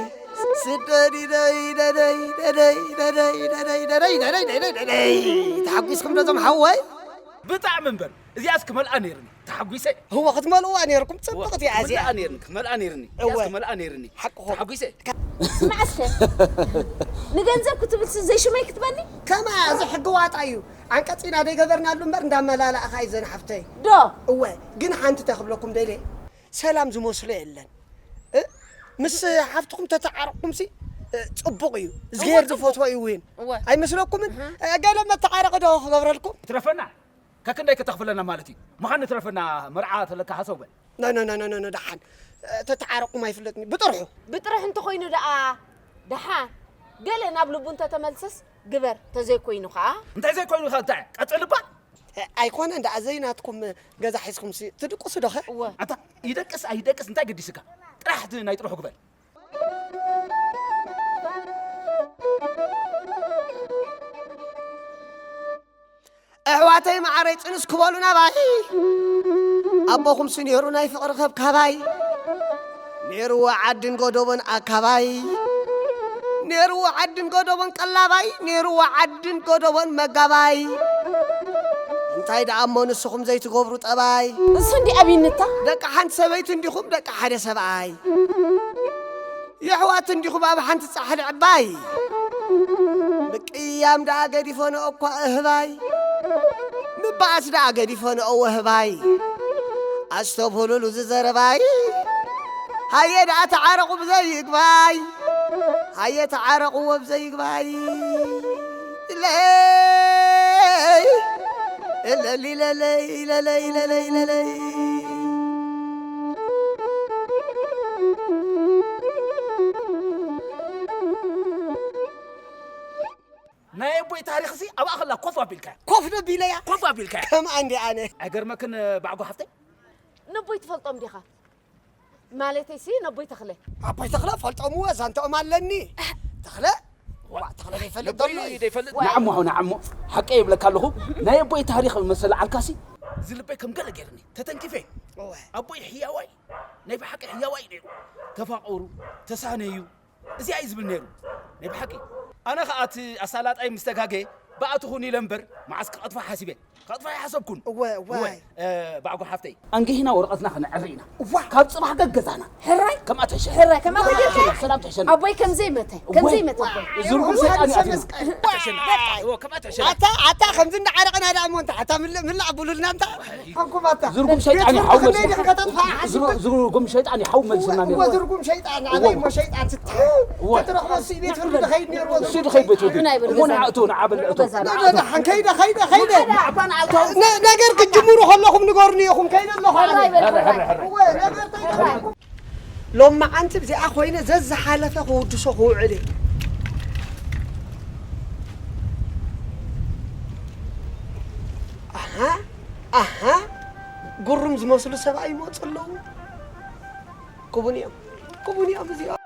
ስደዲ ደይ ደደይ፣ ደደይ፣ ደደይ፣ ደደይ፣ ደደይ፣ ደደይ፣ ደደይ፣ ደደይ። ተሓጒስኩም ዶ እዞም ሓወይ? ብጣዕሚ እምበር፣ እዚኣስ ክመልኣ ነይርኒ። ተሓጒሰ። እወ፣ ክትመልእዋ ነይርኩም። ጽብቕቲ እያ እዚኣ። ክመልኣ ነይርኒ፣ ክመልኣ ነይርኒ። እወ። እዚኣስ ክመልኣ ነይርኒ። ሓቅኹም። ተሓጒሰ። ስማዕ እስከ፣ ንገንዘብ ክትብል ሲ ዘይሽመይ ክትበኒ? ከማ፣ እዚ ሕጊ ዋጣ እዩ። ዓንቀጺና ደይገበርናሉ እምበር እንዳመላለእኻ እዩ ዘን ሓፍተይ። ዶ? እወ፣ ግን ሓንቲ እንታይ ክብለኩም ደልየ፣ ሰላም ዝመስሎ የለን። እ? ምስ ሓፍትኹም ተተዓረቕኩምሲ፣ እ፣ ጽቡቕ እዩ። እዝግሄር እወ፣ ጽቡቕ። ዝፈትዎ እዩ እውን። እወ። ኣይመስለኩምን? እህ። እ፣ ገለ መተዓረቒ ዶ ክገብረልኩም? ትረፈና? ከክንደይ ከተኽፍለና ማለት እዩ? ምዃን ንትረፈና መርዓ ተለካ ሃሰው በል። ኖ፣ ኖ፣ ኖ፣ ኖ፣ ኖ፣ ኖ፣ ደሓን። እ፣ ተተዓረቑም ኣይፍለጥን እዩ። ብጥርሑ። ብጥርሑ እንተኾይኑ ደኣ፣ ደሓን። ገለ ናብ ልቡ እንተተመልሰስ ግበር፣ ተዘይኮይኑ ኸኣ። እንታይ ዘይኮይኑ ኸኣ እንታይ? ቀጽል እባ። እ፣ ኣይኮነን ደኣ፣ ዘይናትኩም ገዛ ሒዝኩምሲ ትድቅሱ ዶ ኸ? እወ። ኣታ፣ ይደቅስ ኣይደቅስ እንታይ ገዲስካ? ጥራሕ እቲ ናይ ጥርሑ ግበር። ኣሕዋተይ መዓረይ ጽንስ ክበሉ ናባይ፣ ኣቦኹምሲ ነይሩ ናይ ፍቕሪ ከብካባይ፣ ነይርዎ ዓድን ጎደቦን ኣካባይ፣ ነይርዎ ዓድን ጎደቦን ቀላባይ፣ ነይርዎ ዓድን ጎደቦን መጋባይ። እንታይ ደኣ እሞ ንስኹም ዘይትገብሩ ጠባይ? እሱ እንዲ ኣብይንታ? ደቂ ሓንቲ ሰበይቲ እንዲኹም ደቂ ሓደ ሰብኣይ። የሕዋት እንዲኹም ኣብ ሓንቲ ጻሕሊ ዕባይ። ምቅያም ደኣ ገዲፈንኦ እኳ እህባይ። ምባኣስ ደኣ ገዲፈንኦ ወህባይ። ኣስተብህሉሉ እዚ ዘረባይ። ሃየ ደኣ ተዓረቑ ብዘይግባይ። ሃየ ተዓረቑዎ ብዘይግባይ። ኢለይ፣ እለሊ ለለይ፣ ለለይ፣ ለለይ፣ ለለይ። ናይ ኣቦይ ታሪኽሲ ኣብኣ ኸላ ኮፍ ኣቢልካ። ኮፍ ነቢለያ? ኮፍ ኣቢልካ። ከምኣ እንዲ ኣነ። ኣይገርመክን ባዕጎ ሓፍተይ? ነቦይ ትፈልጦም ዲኻ? ማለተይሲ ነቦይ ተኽለ። ኣቦይ ተኽለ ፈልጦምዎ ዛንተኦም ኣለኒ። ተኽለ ዋ ተኽለ ዘይፈልጥ ነቦይ ደይፈልጥ። ንዓሞ ንዓሞ ሓቀይ ይብለካ ኣለኹ። ናይ ኣቦይ ታሪኽ መሰል ዓልካሲ ዝልበይ ከም ገለ ገይርኒ ተተንኪፈ። ኣቦይ ሕያዋይ ናይ ብሓቂ ሕያዋይ ነይሩ። ተፋቐሩ፣ ተሳነዩ፣ እዚኣ እዩ ዝብል ነይሩ። ናይ ብሓቂ ኣነ ኸኣ እቲ ኣሳላጣይ ምስ ተጋገየ ብኣትኹን ኢለ እምበር መዓስ ክቐጥፋ ሓሲበ። ከጥፋ ይሓሰብኩን። እወ እወ። ባዕጎ ሓፍተይ። ኣንጊህና ወረቐትና ከነዕሪ ኢና። እዋ። ካብ ጽባሕ ገገዛና። ሕራይ። ከምኣ ተሸ። ሕራይ ከምኣ ተሸ። ሰላም ተሸ። ኣቦይ ከምዘይ መተ። ከምዘይ መተ ኣቦይ። ዝርጉም ሰይጣን ይኣትዩ። ተሸ። እወ ከምኣ ተሸ። ኣታ ኣታ ከምዚ እንዳዓረቕና ደኣ እሞ እንታይ ኣታ ምልእ ምላዕ ብሉልና እንታ። ኣንኩም ኣታ። ዝርጉም ሰይጣን ይሓው መልስ። ዝርጉም ሰይጣን ይሓው መልስና ነይሩ። ዝርጉም ሰይጣን ኣበይ እሞ ሰይጣን ትትሓ። ትረኽቦ እሱ ቤት ፍርዲ ድኸይድ ነይርዎ። እሱ ድኸይድ ቤት ፍርዲ። እሞ ንዓእቱ ንዓበል እቶ። ከይደ ከይደ ከይደ ነገር ክትጅምሩ ከለኹም ንገሩኒ ኢኹም ከይደ ኣለኹ። ሎማዓንቲ ብዚኣ ኮይነ ዘዝሓለፈ ክውድሶ ክውዕል እየ። ኣሃ ኣሃ ግሩም ዝመስሉ ሰብኣይ ይመፁ ኣለዉ። ክቡን እዮም ክቡን እዮም እዚኦም።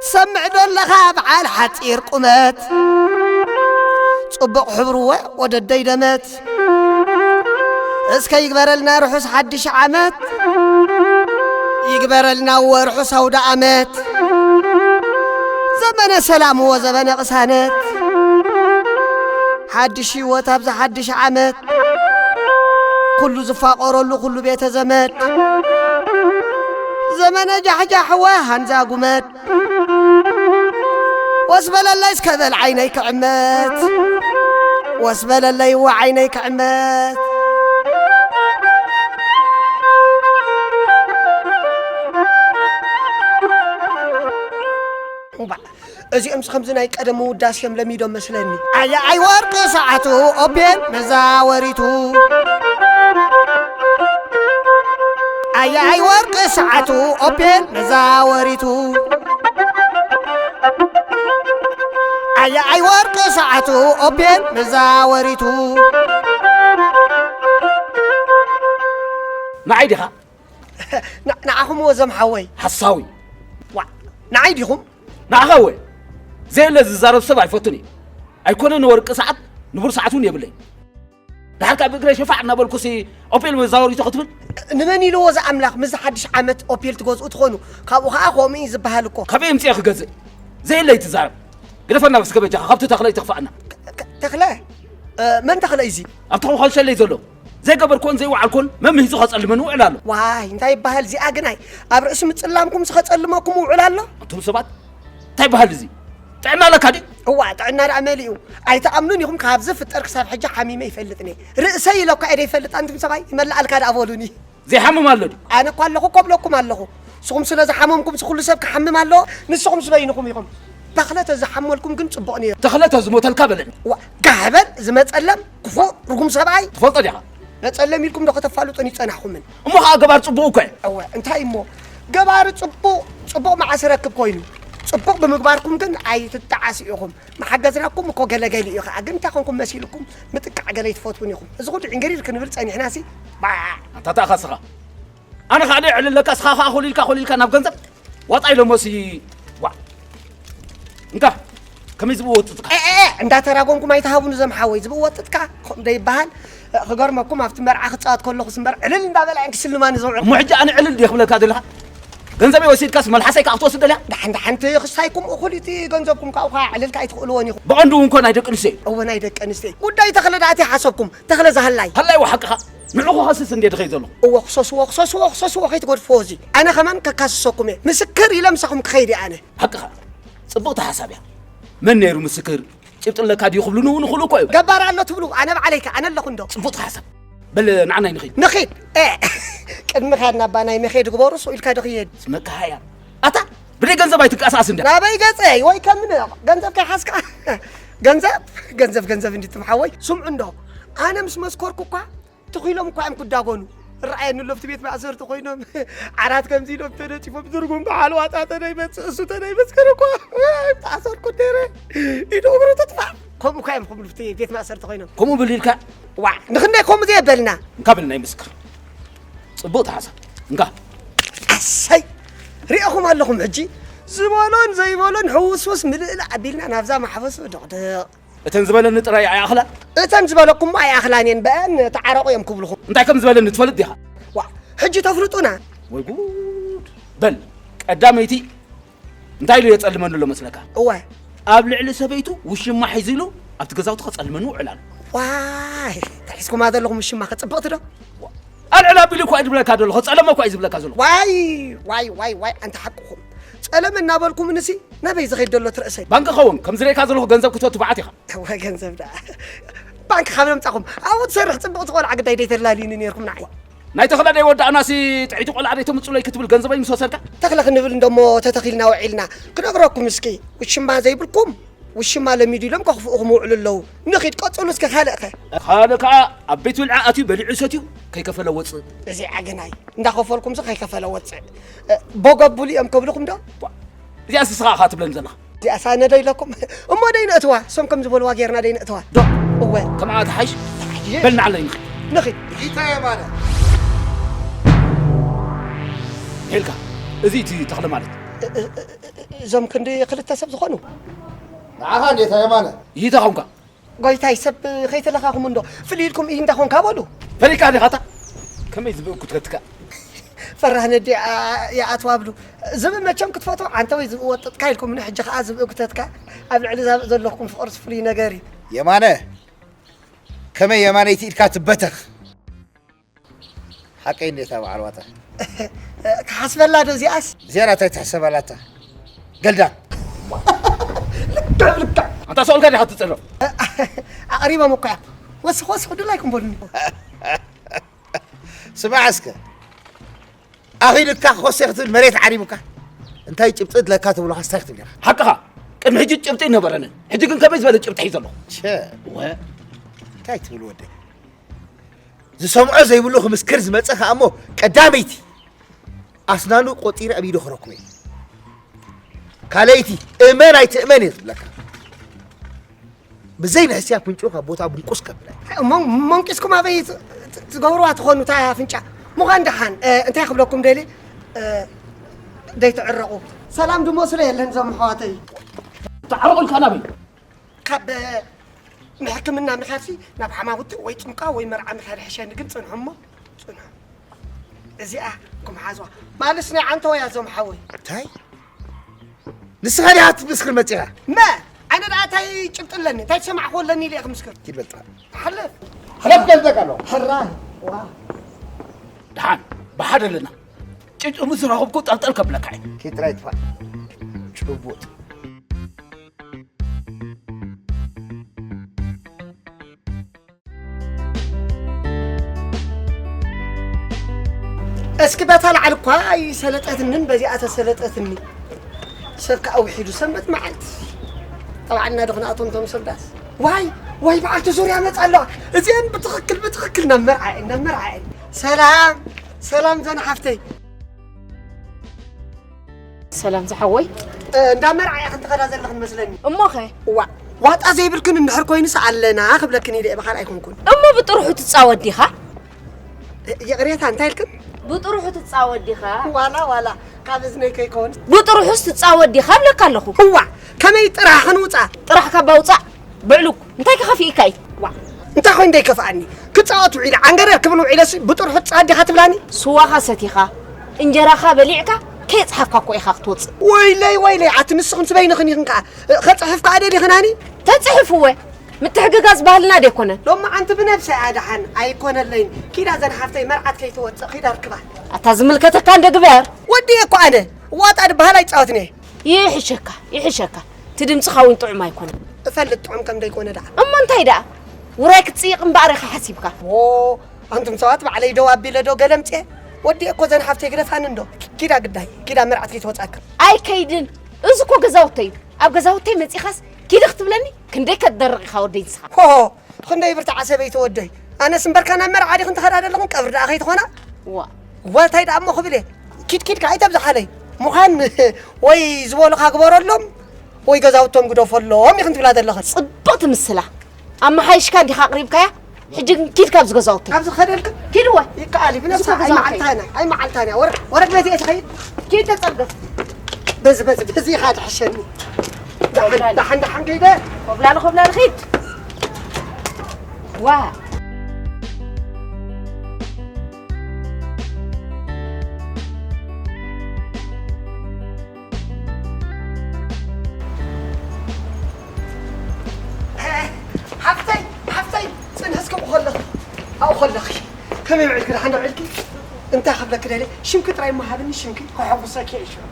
ትሰምዕ ዶ ኣለኻ በዓል ሓፂር ቁመት? ፅቡቕ ሕብርወ ወደደይ ደመት። እስከ ይግበረልና ርሑስ ሓድሽ ዓመት። ይግበረልና ወርሑ ሰውዳ ኣመት ዘመነ ሰላም ወዘመነ ቅሳነት ሓድሽ ህይወት ኣብዚ ሓድሽ ዓመት ኩሉ ዝፋቀረሉ ኩሉ ቤተ ዘመድ ዘመነ ጃሕጃሕ ወ ሃንዛ ጉመድ ወስበለለይ እስከ በል ዓይነይ ክዕመት ወስበለለይ እወ ዓይነይ ክዕመት። እዚኦምስ ከምዚ ናይ ቀደም ምውዳስ እዮም ለሚዶም መስለኒ። ኣያኣይ ወርቂ ሰዓቱ ኦፔን መዛወሪቱ ኣያኣይ ወርቂ ሰዓቱ ኦፔን መዛወሪቱ ኣያኣይ ወርቂ ሰዓቱ ኦፔን መዛወሪቱ ንዓይ ዲኻ ንዓኹም ወዘም ሓወይ ሓሳዊ ዋ ንዓይ ዲኹም ንዓኻ ወ ዘየለ ዝዛረብ ሰብ ኣይፈቱን እየ ኣይኮነ ንወርቂ ሰዓት ንቡር ሰዓት እውን የብለይ ድሓር ካብ እግረ ሸፋዕ እናበልኩሲ ኦፔል መዛወሪቶ ክትብል ንመን ኢልዎ እዚ ኣምላኽ ምስ ሓድሽ ዓመት ኦፔል ትገዝኡ ትኾኑ ካብኡ ከዓ ከምኡ እዩ ዝበሃል እኮ ካበይ ምፅአ ክገዝእ ዘየለ ይትዛረብ ግደፈና እስከ በጃኻ ካብቲ ተኽለ ይትኽፋእና ተኽለ መን ተኽለ እዩ እዚ ኣብቲ ኮኾል ሸለይ ዘሎ ዘይገበርኩን ዘይወዓልኩን መምህዙ ከጸልመን ውዕል ኣሎ። ዋይ እንታይ ይበሃል እዚኣ ግናይ ኣብ ርእሲ ምጽላምኩም ከጸልመኩም ውዕል ኣሎ። ኣንቱም ሰባት እንታይ ይበሃል እዚ ጥዕና ኣለካ ድዩ? እዋ ጥዕና ደኣ መሊኡ ኣይትኣምኑን ኢኹም ካብ ዝፍጠር ክሳብ ሕጂ ሓሚመ ይፈልጥኒ ርእሰይ ኢለ እኳ እየ ዘይፈልጥ ኣንቱም ሰባይ ይመልኣልካ ደኣ በሉኒ። ዘይሓምም ኣሎ ድዩ? ኣነ እኳ ኣለኹ እኮ እብለኩም ኣለኹ ንስኹም ስለ ዝሓመምኩም ኩሉ ሰብ ክሓምም ኣለዎ ንስኹም ዝበይንኹም ኢኹም። ተኽለ ተዝሓመልኩም ግን ጽቡቕ ነይሩ። ተኽለ ተዝሞተልካ በለኒ። ዋ ጋህበል ዝመጸለም ክፉእ ርጉም ሰብኣይ። ትፈልጦ ዲኻ? መጸለም ኢልኩም ዶ ከተፋልጡኒ ይጸናሕኩምን። እሞ ኸኣ ገባር ጽቡቕ እኮ እዩ። እወ እንታይ እሞ ገባር ጽቡቕ ጽቡቕ መዓስ ረክብ ኮይኑ ጽቡቕ ብምግባርኩም ግን ኣይትጠዓስ ኢኹም። መሓገዝናኩም እኮ ገለገሊ እዩ ኸኣ ግን እንታይ ኮንኩም መሲልኩም ምጥቃዕ ገለ ይትፈትውን ኢኹም። እዚ ኩሉ ዕንግሪር ክንብል ጸኒሕናሲ ባዕ። ኣታ ተኣኻስኻ ኣነ ኸኣ ደይዕልለካ እስኻ ኸኣ ኮሊልካ ኮሊልካ ናብ ገንዘብ ዋጣ ኢሎሞሲ ዋ እንካ ከመይ ዝብኡ ወጥጥካ እንዳተራጎምኩም ኣይትሃቡኒ ዘም ሓወይ ዝብኡ ወጥጥካ ከምዶ ይበሃል። ክገርመኩም ኣብቲ መርዓ ክፃወት ከለኹ ስምበር ዕልል እንዳበላ እየን ክስልማኒ ዝውዕል። እሞ ሕጂ ኣነ ዕልል ድየ ክብለካ ዘለካ ገንዘበይ ወሲድካስ መልሓሰይ ከዓ ክትወስድ ደልያ? ዳሓን ዳሓንቲ ክስታይኩም እኹል እቲ ገንዘብኩም ካብኡ ከዓ ዕልል ከዓ ኣይትኽእልዎን ኢኹም። ብቐንዱ እውን እኮ ናይ ደቂ ኣንስትዮ እዩ። እወ ናይ ደቂ ኣንስትዮ ጉዳይ ተኽለ ደኣ እንታይ ሓሰብኩም? ተኽለ ዝሃላይ። ሃላይ ወሓቅኻ ንዑ ክኸስስ እንዴ ድኸይ ዘለኹ። እወ ክሰስዎ ክሰስዎ ክሰስዎ ከይትገድፍዎ እዚ ኣነ ከማን ከካስሰኩም እየ ምስክር ኢለ ምሳኹም ክኸይድ እየ ኣነ። ሓቅኻ ጽብቕቲ ሓሳብ እያ። መን ነይሩ ምስክር ጭብጢ ኣለካ ድዩ ክብሉ ንኡ ንኽእሉ እኮ እዮም። ገባር ኣሎ ትብሉ ኣነ ባዕለይ ከ ኣነ ኣለኹ እንዶ። ጽብቕቲ ሓሳብ በል ንዓናይ ንኸይድ። ንኺድ እ ቅድሚ ኻድና ኣባ ናይ መኼድ ግበሩ ስኡ ኢልካ ዶ ክየድ። መካሃያ ኣታ ብደይ ገንዘብ ኣይትንቀሳቀስ እንዳ ናበይ ገጸይ ወይ ከምነ ገንዘብ ከይሓዝካ ገንዘብ ገንዘብ ገንዘብ እንዲ ትምሓወይ ስምዑ እንዶ ኣነ ምስ መስከርኩ እኳ ትኺሎም እኳ እዮም ክዳጎኑ ርኣየኒ ኣሎ ኣብቲ ቤት ማእሰርቲ ኮይኖም ዓራት ከምዚ ኢሎም ተነፂፎም ዝርጉም በዓል ዋጣ ተነይመፅእ እሱ ተነይመስከር እኳ ተኣሰርኩ ነይረ ኢዱ እግሩ ትጥፋእ ከምኡ እኳ እዮም ክብሉ ኣብቲ ቤት ማእሰርቲ ኮይኖም። ከምኡ ብሉ ኢልካ? ዋዕ፣ ንኽንደይ ከምኡ ዘየበልና? እንካ በል ናይ ምስክር። ጽቡቕ ተሓሳብ። እንካ። ኣሰይ! ሪእኹም ኣለኹም ሕጂ? ዝበሎን ዘይበሎን ሕውስውስ ምልእላእ ኣቢልና ናብዛ ማሕበሱ ድቕድቕ። እተን ዝበለኒ ጥራይ ኣይኣኽላ? እተን ዝበለኩሞ ኣይኣኽላን እየን፣ በአን ተዓረቑ እዮም ክብልኹም። እንታይ ከም ዝበለኒ ትፈልጥ ዲኻ? ዋዕ፣ ሕጂ ተፍልጡና። ወይ ጉድ! በል፣ ቀዳመይቲ እንታይ ኢሉ የጸልመኒ ኣሎ መስለካ? እወ። ኣብ ልዕሊ ሰበይቱ ውሽማ ሒዙ ኢሉ ኣብቲ ገዛውቲ ከጸልመኒ ውዕል ኣሎ። ዋይ፣ እንታይ ሒዝኩማ ዘለኹም ውሽማ ከ ጽብቕቲ ዶ? ኣልዕል ኣቢሉ እኳ እዩ ዝብለካ ዘሎ፣ ከጸለመ እኳ እዩ ዝብለካ ዘሎ። ዋይ፣ ዋይ፣ ዋይ፣ ዋይ፣ ኣንታ ሓቅኹም። ጸለመ እናበልኩምንሲ ናበይ ዝኸይድ ዘሎ ትርእሰይ? ባንኪ ኸውን፣ ከም ዝርእየካ ዘለኹ ገንዘብ ክትወ ትብዓት ኢኻ። እወ፣ ገንዘብ ደኣ። ባንኪ ካብ ለምጻኹም፣ ኣብኡ ትሰርሕ ጽብቕቲ ቆልዓ ግዳይ ደይተላልዩኒ ነይርኩም ንዓይ። ናይ ተኽለ ደይወዳእናሲ ጥዕይቲ ቆልዓ ደይተምጽኡለይ ክትብል ገንዘበይ ምስ ወሰድካ? ተኽለ ክንብል እንደሞ ተተኺልና ውዒልና። ክነግረኩም እስኪ፣ ውሽማ ዘይብልኩም፣ ውሽማ ለሚዱ ኢሎም ከኽፍኡኹም ይውዕሉ ኣለዉ። ንኺድ ቀጽሉ እስከ ካልእ ኸ? ካልእ ከኣ ኣብ ቤት ብልዒ ኣትዩ በሊዑ ሰትዩ ከይከፈለ ወጽእ። እዚ ኣገናይ፣ እንዳኸፈልኩምሲ ከይከፈለ ወጽእ። እ፣ ቦግ ኣብሉ እዮም ከብልኹም ዶ? ቧ፣ እዚኣስ ንስኻ ኢኻ ትብለኒ ዘለኻ። እዚኣስ ኣነ ዶ ኢለኩም? እሞ ደይ ነእትዋ፣ እሶም ከም ዝበልዋ ጌርና ደይ ነእትዋ። ዶ? እወ። ከምኣ ትሓይሽ? ተሓይሽ። በል ንዓለይ ንኺድ። ንኺድ። ይታይ የማነ። ሄልካ፣ እዚ እቲ ተኽለ ማለት። እ-፣ እ-፣ እ-፣ እ-፣ እዞም ክንዲ ክልተ ሰብ ዝኾኑ? ንዓኻ እንዴታ የማነ። ይታ ኾንካ። ጎይታይ፣ ሰብ ከይተለኻኹም እንዶ፣ ፍልይ ኢልኩም ኢህ እንዳኾንካ በሉ። ፈሊካ ዲኻታ? ከመይ ዝብእኩ ትከትካ? ፈራህ ነዲ፣ ኣ-፣ ይኣትዋ ብሉ። ዝብኢ መቸም ክትፈትዎ ዓንተ ወይ ዝብኢ ወጥጥካ ኢልኩም፣ ንሕጂ ከኣ ዝብኢ ክተትካ ኣብ ልዕሊ ዛብእ ዘለኩም ፍቕርስ ፍሉይ ነገር እዩ። የማነ፣ ከመይ የማነይቲ ኢድካ ትበተኽ? ሓቀይ እንዴታ በዓል ዋጣ። ክሓስበላ ዶ እዚኣስ? እዚኣ እንታይ ትሕሰበላታ? ገልዳ። ልክዕ፣ ልክዕ። ኣንታ ሰውልካ ዲኻ ትጽረፍ? ኣቕሪቦም እኮ እዮም። ወስኽ፣ ወስኽ፣ ድላይኩም በሉኒ። ስማዕ እስከ። ኣኺልካ ኮሴ ክትብል መሬት ዓሪቡካ። እንታይ ጭብጢ ድለካ ትብሎ፣ ሓስታይ ክትብል ኢኻ። ሓቅኻ። ቅድሚ ሕጂ ጭብጢ ኣይነበረንን። ሕጂ ግን ከመይ ዝበለ ጭብጢ ሒዘ ኣለኹ? ሸ። ወ። እንታይ ትብል ወደይ? ዝሰምዖ ዘይብሉ ክምስክር ዝመጸ ከኣ እሞ ቀዳመይቲ ኣስናኑ ቆጺረ ኣብ ኢዱ ክረክቦ እየ። ካልኣይቲ እመን ኣይትእመን እየ ዝብለካ። ብዘይ ንሕስያ ፍንጭኡ ካብ ቦታ ብንቁስ ከብላ እየ። እሞ መንቂስኩም ኣበይ ት-፣ ት-፣ ትገብርዋ ትኾኑ እታ ኣፍንጫ? ምዃን ደሓን፣ እ፣ እንታይ ክብለኩም ደልየ፣ እ፣ ደይትዕረቑ። ሰላም ድሞ ስለ የለን እዞም ኣሕዋተይ። ተዓረቑ ኢልካ ናበይ? ካብ ንሕክምና ምኻድሲ ናብ ሓማውቲ ወይ ጥምቃ ወይ መርዓ ምኻድ ይሕሸኒ፣ ግን ጽንሑ እሞ ጽንሑ። እዚኣ ኩም ሓዝዋ። ማልስ ናይ ዓንተ ወያ እዞም ሓወይ። እንታይ? ንስኻ ዲኻ ክትምስክር መጺኻ? መ-፣ ኣነ ደኣ እንታይ ጭብጢ ኣለኒ? እንታይ ዝሰማዕኹ ኣለኒ ኢለ እየ ክምስክር? ኪድ በልጥኻ። ሓለፍ። ሓለፍ ገልጸካ ኣለኹ። ሕራይ። ዋ። ደሓን፣ ብሓደ ኣለና። ጭጭ ምስ ረኸብኩ ጠልጠል ከብለካ እየ። ኪድ ጥራይ ትፋእ። ጭቡጥ። እስኪ በታ ላዕሊ እኳ ኣይሰለጠትንን በዚኣ ተሰለጠትኒ። ሰብ ከኣ ውሒዱ ሰንበት መዓልቲ። ጠባዕና ዶ ክነኣቶም እቶም ሰብ ዳስ? ዋይ፣ ዋይ በዓልቲ ዙርያ መጻ ኣለዋ። እዚአን ብትኽክል፣ ብትኽክል ናብ መርዓ እየን፣ ናብ መርዓ እየን። ሰላም፣ ሰላም ዘን ሓፍተይ። ሰላም ዝሓወይ። እ፣ እንዳ መርዓ ኢኽን ትኸዳ ዘለኽን መስለኒ። እሞኸ? ዋ-፣ ዋጣ ዘይብልክን እንድሕር ኮይኑስ ኣለና ክብለክን ኢለ እየ፣ ብኻልእ ኣይኮንኩን። እሞ ብጥርሑ ትጻወት ዲኻ? እ፣ ይቕሬታ፣ እንታይ ኢልክን? ብጥርሑ ትጻወት ዲኻ? ዋላ፣ ዋላ፣ ካብ እዝነይ ከይኮን። ብጥርሑስ ትጻወት ዲኻ እብለካ ኣለኹ። እዋ፣ ከመይ ጥራሕ ክንውጻ? ጥራሕ ካብ ኣውጻእ። ብዕሉግ፣ እንታይ ከኸፊእካ እዩ? ዋ፣ እንታይ ኮይኑ ደይከፍኣኒ? ክጻወት ውዒለ፣ ዓንገረር ክብል ውዒለሲ፣ ብጥርሑ ትጻወት ዲኻ ትብላኒ? ስዋኻ ሰቲኻ፣ እንጀራኻ በሊዕካ፣ ከየጽሓፍካ እኮ ኢኻ ክትወጽእ። ወይለይ፣ ወይለይ፣ ኣቲ ንስኽን ስበይንኽን ኢኽን ከኣ፣ ኸጽሕፍ ከኣ ደሊኽናኒ? ተጽሕፍወ፣ ምትሕግጋዝ ባህልና ደይኮነን። ሎማዓንቲ ብነብሰይ ኣድሓን ኣይኮነለይን። ኪዳ ዘን ሓፍተይ መርዓት ከይትወጽእ ኪዳ ርክባ። ኣታ ዝምልከተካ እንደ ግበር። ወዲ እኮ ኣነ ዋጣ ድበሃል ኣይጻወትን እየ። ይሕሸካ፣ ይሕሸካ። እቲ ድምጽኻ እውን ጥዑም ኣይኮነን። እፈልጥ ጥዑም ከም ደይኮነ ደኣ። እሞ እንታይ ደኣ? ውራይ ክትጽይቕ እምበኣር ኢኻ ሓሲብካ። ዎ፣ ኣንቱም ሰባት ባዕለይ ደው ኣቢለ ዶ ገለምጽየ? ወዲ እኮ ዘን ሓፍተይ ግደፋኒ እንዶ። ኪዳ ግዳይ፣ ኪዳ መርዓት ከይትወጻካ። ኣይከይድን። እዚ እኮ ገዛውተይ እዩ። ኣብ ገዛውተይ መጺኻስ ኪዲ ክትብለኒ? ክንደይ ከትደርቕ ኢኻ ወደይ ንስኻ። ሆሆ፣ ክንደይ ብርታዓ ሰበይቲ ወደይ። ኣነስ እምበርካ ናብ መርዓ ዲኽን ትኸዳ ዘለኹን ቀብሪ ደኣ ከይትኾና? ዋ። ዋ፣ እንታይ ደኣ እሞ ክብል እየ? ኪድ ኪድካ ኣይተብዝሓለይ። ምዃን ወይ ዝበሉኻ ግበረሎም፣ ወይ ገዛውቶም ግደፈሎም ኢኽን ትብላ ዘለኽን? ጽብቕቲ ምስላ። ኣመሓይሽካ እንዲኻ ኣቕሪብካያ? ሕጂ ግን ኪድ ካብዚ ገዛውቲ። ካብዚ ክኸደልክን? ኪድ እወ። ይከኣል እዩ። ብነብሳ እሱ ገዛውቲ። ኣይመዓልታና፣ ኣይመዓልታና። ወረ-፣ ወረድ ቤት እየ ትኸይድ? ኪድ ተጸገፍ። በዚ፣ በዚ፣ በዚ ኢኻ ትሕሸኒ። ደሓን፣ ደሓን፣ ደሓን ከይደ። ኮብላሊ፣ ኮብላሊ ኺድ። ዋ። ሓፍተይ፣ ሓፍተይ፣ ጽንሒ እስከ ብኸለኺ፣ ኣብኡ ከለኺ። ከመይ ውዒልኪ? ደሓን ዶ ውዒልኪ? እንታይ ክብለኪ ደልየ? ሽምኪ ጥራይ እሞ ሃብኒ፣ ሽምኪ ከሐጉሰኪ እየ ሽዑ።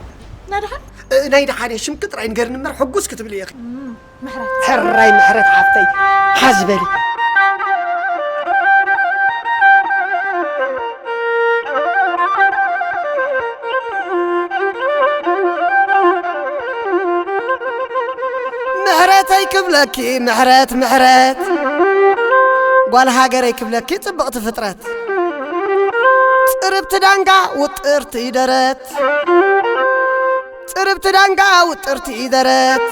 ናይ ደሓን? እ፣ ናይ ደሓን እየ፣ ሽምኪ ጥራይ ንገርኒ እምበር ሕጉስ ክትብሊ ኢኺ። እም፣ ምሕረት። ሕራይ ምሕረት ሓፍተይ፣ ሓዝ በሊ። ምሕረተይ ክብለኪ ምሕረት ምሕረት፣ ጓል ሃገረይ ክብለኪ ጽብቕቲ ፍጥረት። ጽርብቲ ዳንጋ ውጥርቲ ደረት፣ ጽርብቲ ዳንጋ ውጥርቲ ደረት።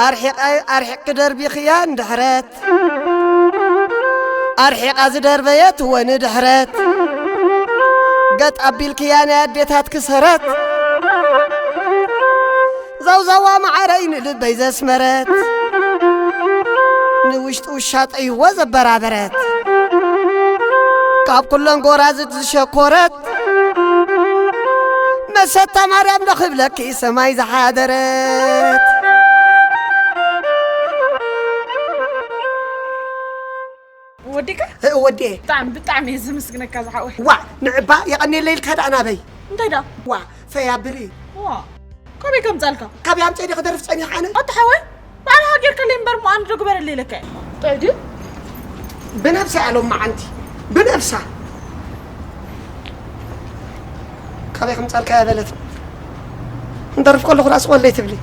ኣርሒቐ-፣ ኣርሒቕኪ ደርቢኽያ ንድሕረት፣ ኣርሒቓ ዝደርበየት ወ ንድሕረት። ገጥ ኣቢልክያ ናይ ኣዴታትኪ ሰረት፣ ዘውዘዋ ማዓረይ ንልበይ ዘስመረት። ንውሽጢ ውሻጠይዎ ዘበራበረት፣ ካብ ኩለን ጎራዝት ዝሸኮረት። መሰታ ማርያም ዶ ክብለኪ ሰማይ ዝሓደረት። ወዲካ? እ፣ ወዲኤ። ብጣዕሚ፣ ብጣዕሚ እየ ዘመስግነካ ዝሓወይ። ዋ፣ ንዕባ የቐኔለይ ኢልካ ደኣ ናበይ? እንታይ ደኣ? ዋ፣ ፈይ ኣብሊ። ዋ፣ ካበይ ከምጻልካ? ካበይ ኣምጺኤ ድየ ክደርፍ ጸኒሐ ኣነ? ኣታ ሓወይ፣ ባዕልኻ ጌርካለይ እምበር እሞ ኣነ ዶ ግበረለይ ኢለካ እየ። እንታይ ድዩ? ብነብሳ እያ ሎማዓንቲ፣ ብነብሳ። ካበይ ከምጻልካያ በለት። እንደርፍ ከለኹ ራስ ወለይ ትብሊ።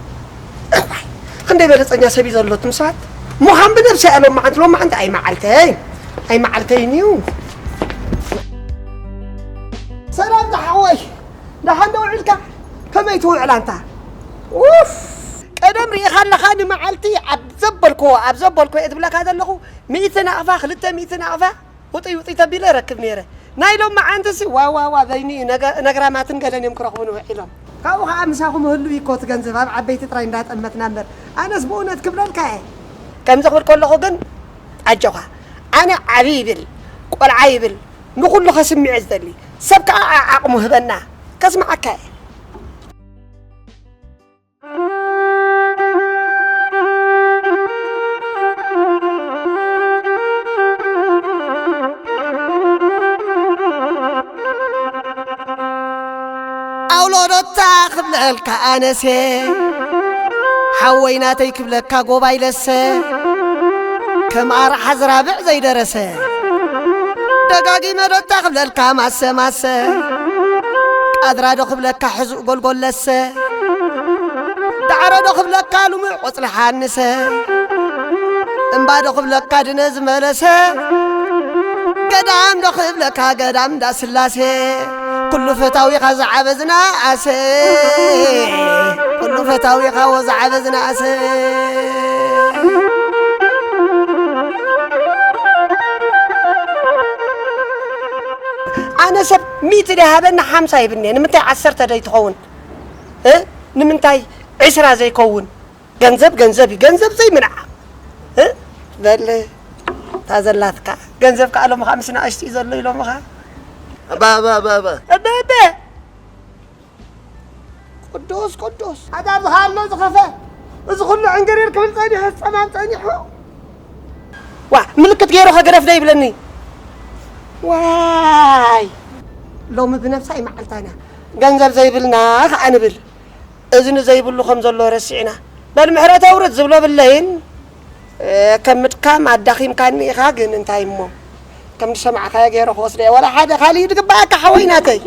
እዋይ፣ ክንደይ በለጸኛ ሰብ እዩ ዘሎ፣ ትም ሰባት። ምዃን ብነብሳ እያ ሎማዓንቲ፣ ሎማዓንቲ ኣይመዓልተይ፣ ኣይመዓልተይን እዩ። ሰላም ዝሓወይ፣ ደሓን ዶ ውዒልካ? ከመይ ትውዕል ኣንታ? ኡፍ! ቀደም ርኢኻ ኣለኻ፣ ንመዓልቲ ኣብ ዘበልክዎ፣ ኣብ ዘበልክዎ እየ ዝብለካ ዘለኹ፣ ሚእቲ ናቕፋ፣ ክልተ ሚእቲ ናቕፋ፣ ውጥይ ውጥይ ተቢለ ረክብ ነይረ። ናይ ሎሚ ዓንትሲ ዋዋዋ በይኒ እዩ፣ ነገ-፣ ነግራማትን ገለን እዮም ክረኽቡኒ ውዒሎም። ካብኡ ኸዓ ምሳኹም ህሉ እዩ እኮ እቲ ገንዘብ፣ ኣብ ዓበይቲ ጥራይ እንዳጠመትና እምበር። ኣነስ ብእውነት ክብለልካ እየ። ከምዚ ክብል ከለኹ ግን ኣጆኻ፣ ኣነ ዓቢ ይብል፣ ቆልዓ ይብል፣ ንኹሉ ከስምዕ ዝደሊ ሰብ ከኣ ዓቕሙ ህበና፣ ከስምዓካ እየ። ኣውሎዶታ ክብለልካ ኣነሴ፣ ሓወይ ናተይ ክብለካ ጎባይ ለሰ፣ ከም ኣርሓ ዝራብዕ ዘይደረሰ። ደጋጊመ ዶታ ክብለልካ ማሰ ማሰ፣ ቃድራ ዶ ክብለካ ሕዙእ ጎልጎለሰ፣ ዳዕሮ ዶ ክብለካ ልሙዕ ቆጽሊ ሓንሰ፣ እምባ ዶ ክብለካ ድነ ዝመለሰ፣ ገዳም ዶ ክብለካ ገዳም እንዳ ስላሴ። ኩሉ ፈታዊኻ ዝዓበ ዝነኣሰ፣ ኩሉ ፈታዊኻ ወ ዝዓበ ዝነኣሰ። ኣነ ሰብ ሚእቲ ደይ ሃበኒ ሓምሳ ይብኒ እየ። ንምንታይ ዓሰርተ ደይ ትኸውን? እ? ንምንታይ ዕስራ ዘይከውን? ገንዘብ ገንዘብ እዩ፣ ገንዘብ ዘይምንዓ። እ? በል፣ እታ ዘላትካ ገንዘብ ከኣ ሎምኻ ምስ ንኣሽቱ እዩ ዘሎ ኢሎምኻ። ኣባ፣ ኣባ፣ ኣባ፣ ኣባ። ኣባ፣ ኣባ። ቅዱስ፣ ቅዱስ። ኣታ ኣብዚ ከኣ ኣሎ ዝኸፈ። እዚ ኩሉ ዕንግሪር ክብል ጸኒሑ፣ ዝጸማም ጸኒሑ። ዋ፣ ምልክት ገይሩ ከ ግደፍ ዶ ይብለኒ? ዋይ። ሎሚ ብነብሳ እዩ መዓልታና። ገንዘብ ዘይብልና ከኣ ንብል። እዝኒ ዘይብሉ ከም ዘሎ ረሲዕና። በል ምሕረት ኣውርድ ዝብሎ ብለይን፣ እ፣ ከም ምድካም ኣዳኺምካኒ ኢኻ፣ ግን እንታይ እሞ። ከም ዝሰማዕካዮ ገይረ ክወስዶ እየ። ወላ ሓደ ካልእ እዩ ዝግበኣካ ሓወይ ናተይ።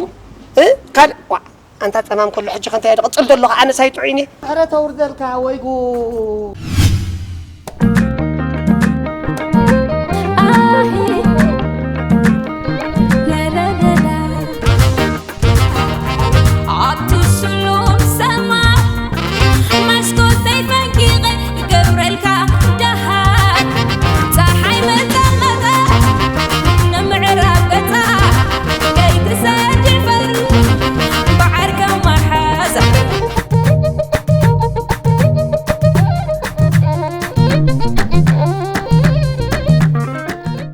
እ? ካልእ፣ ዋ፣ ኣንታ ጸማም ከሎ ሕጂ ከ እንታይ እየ ዝቕጽል ዘለኹ? ኣነስ ኣይጥዑይን እየ። ምሕረት ኣውርደልካ ወይ ጉድ።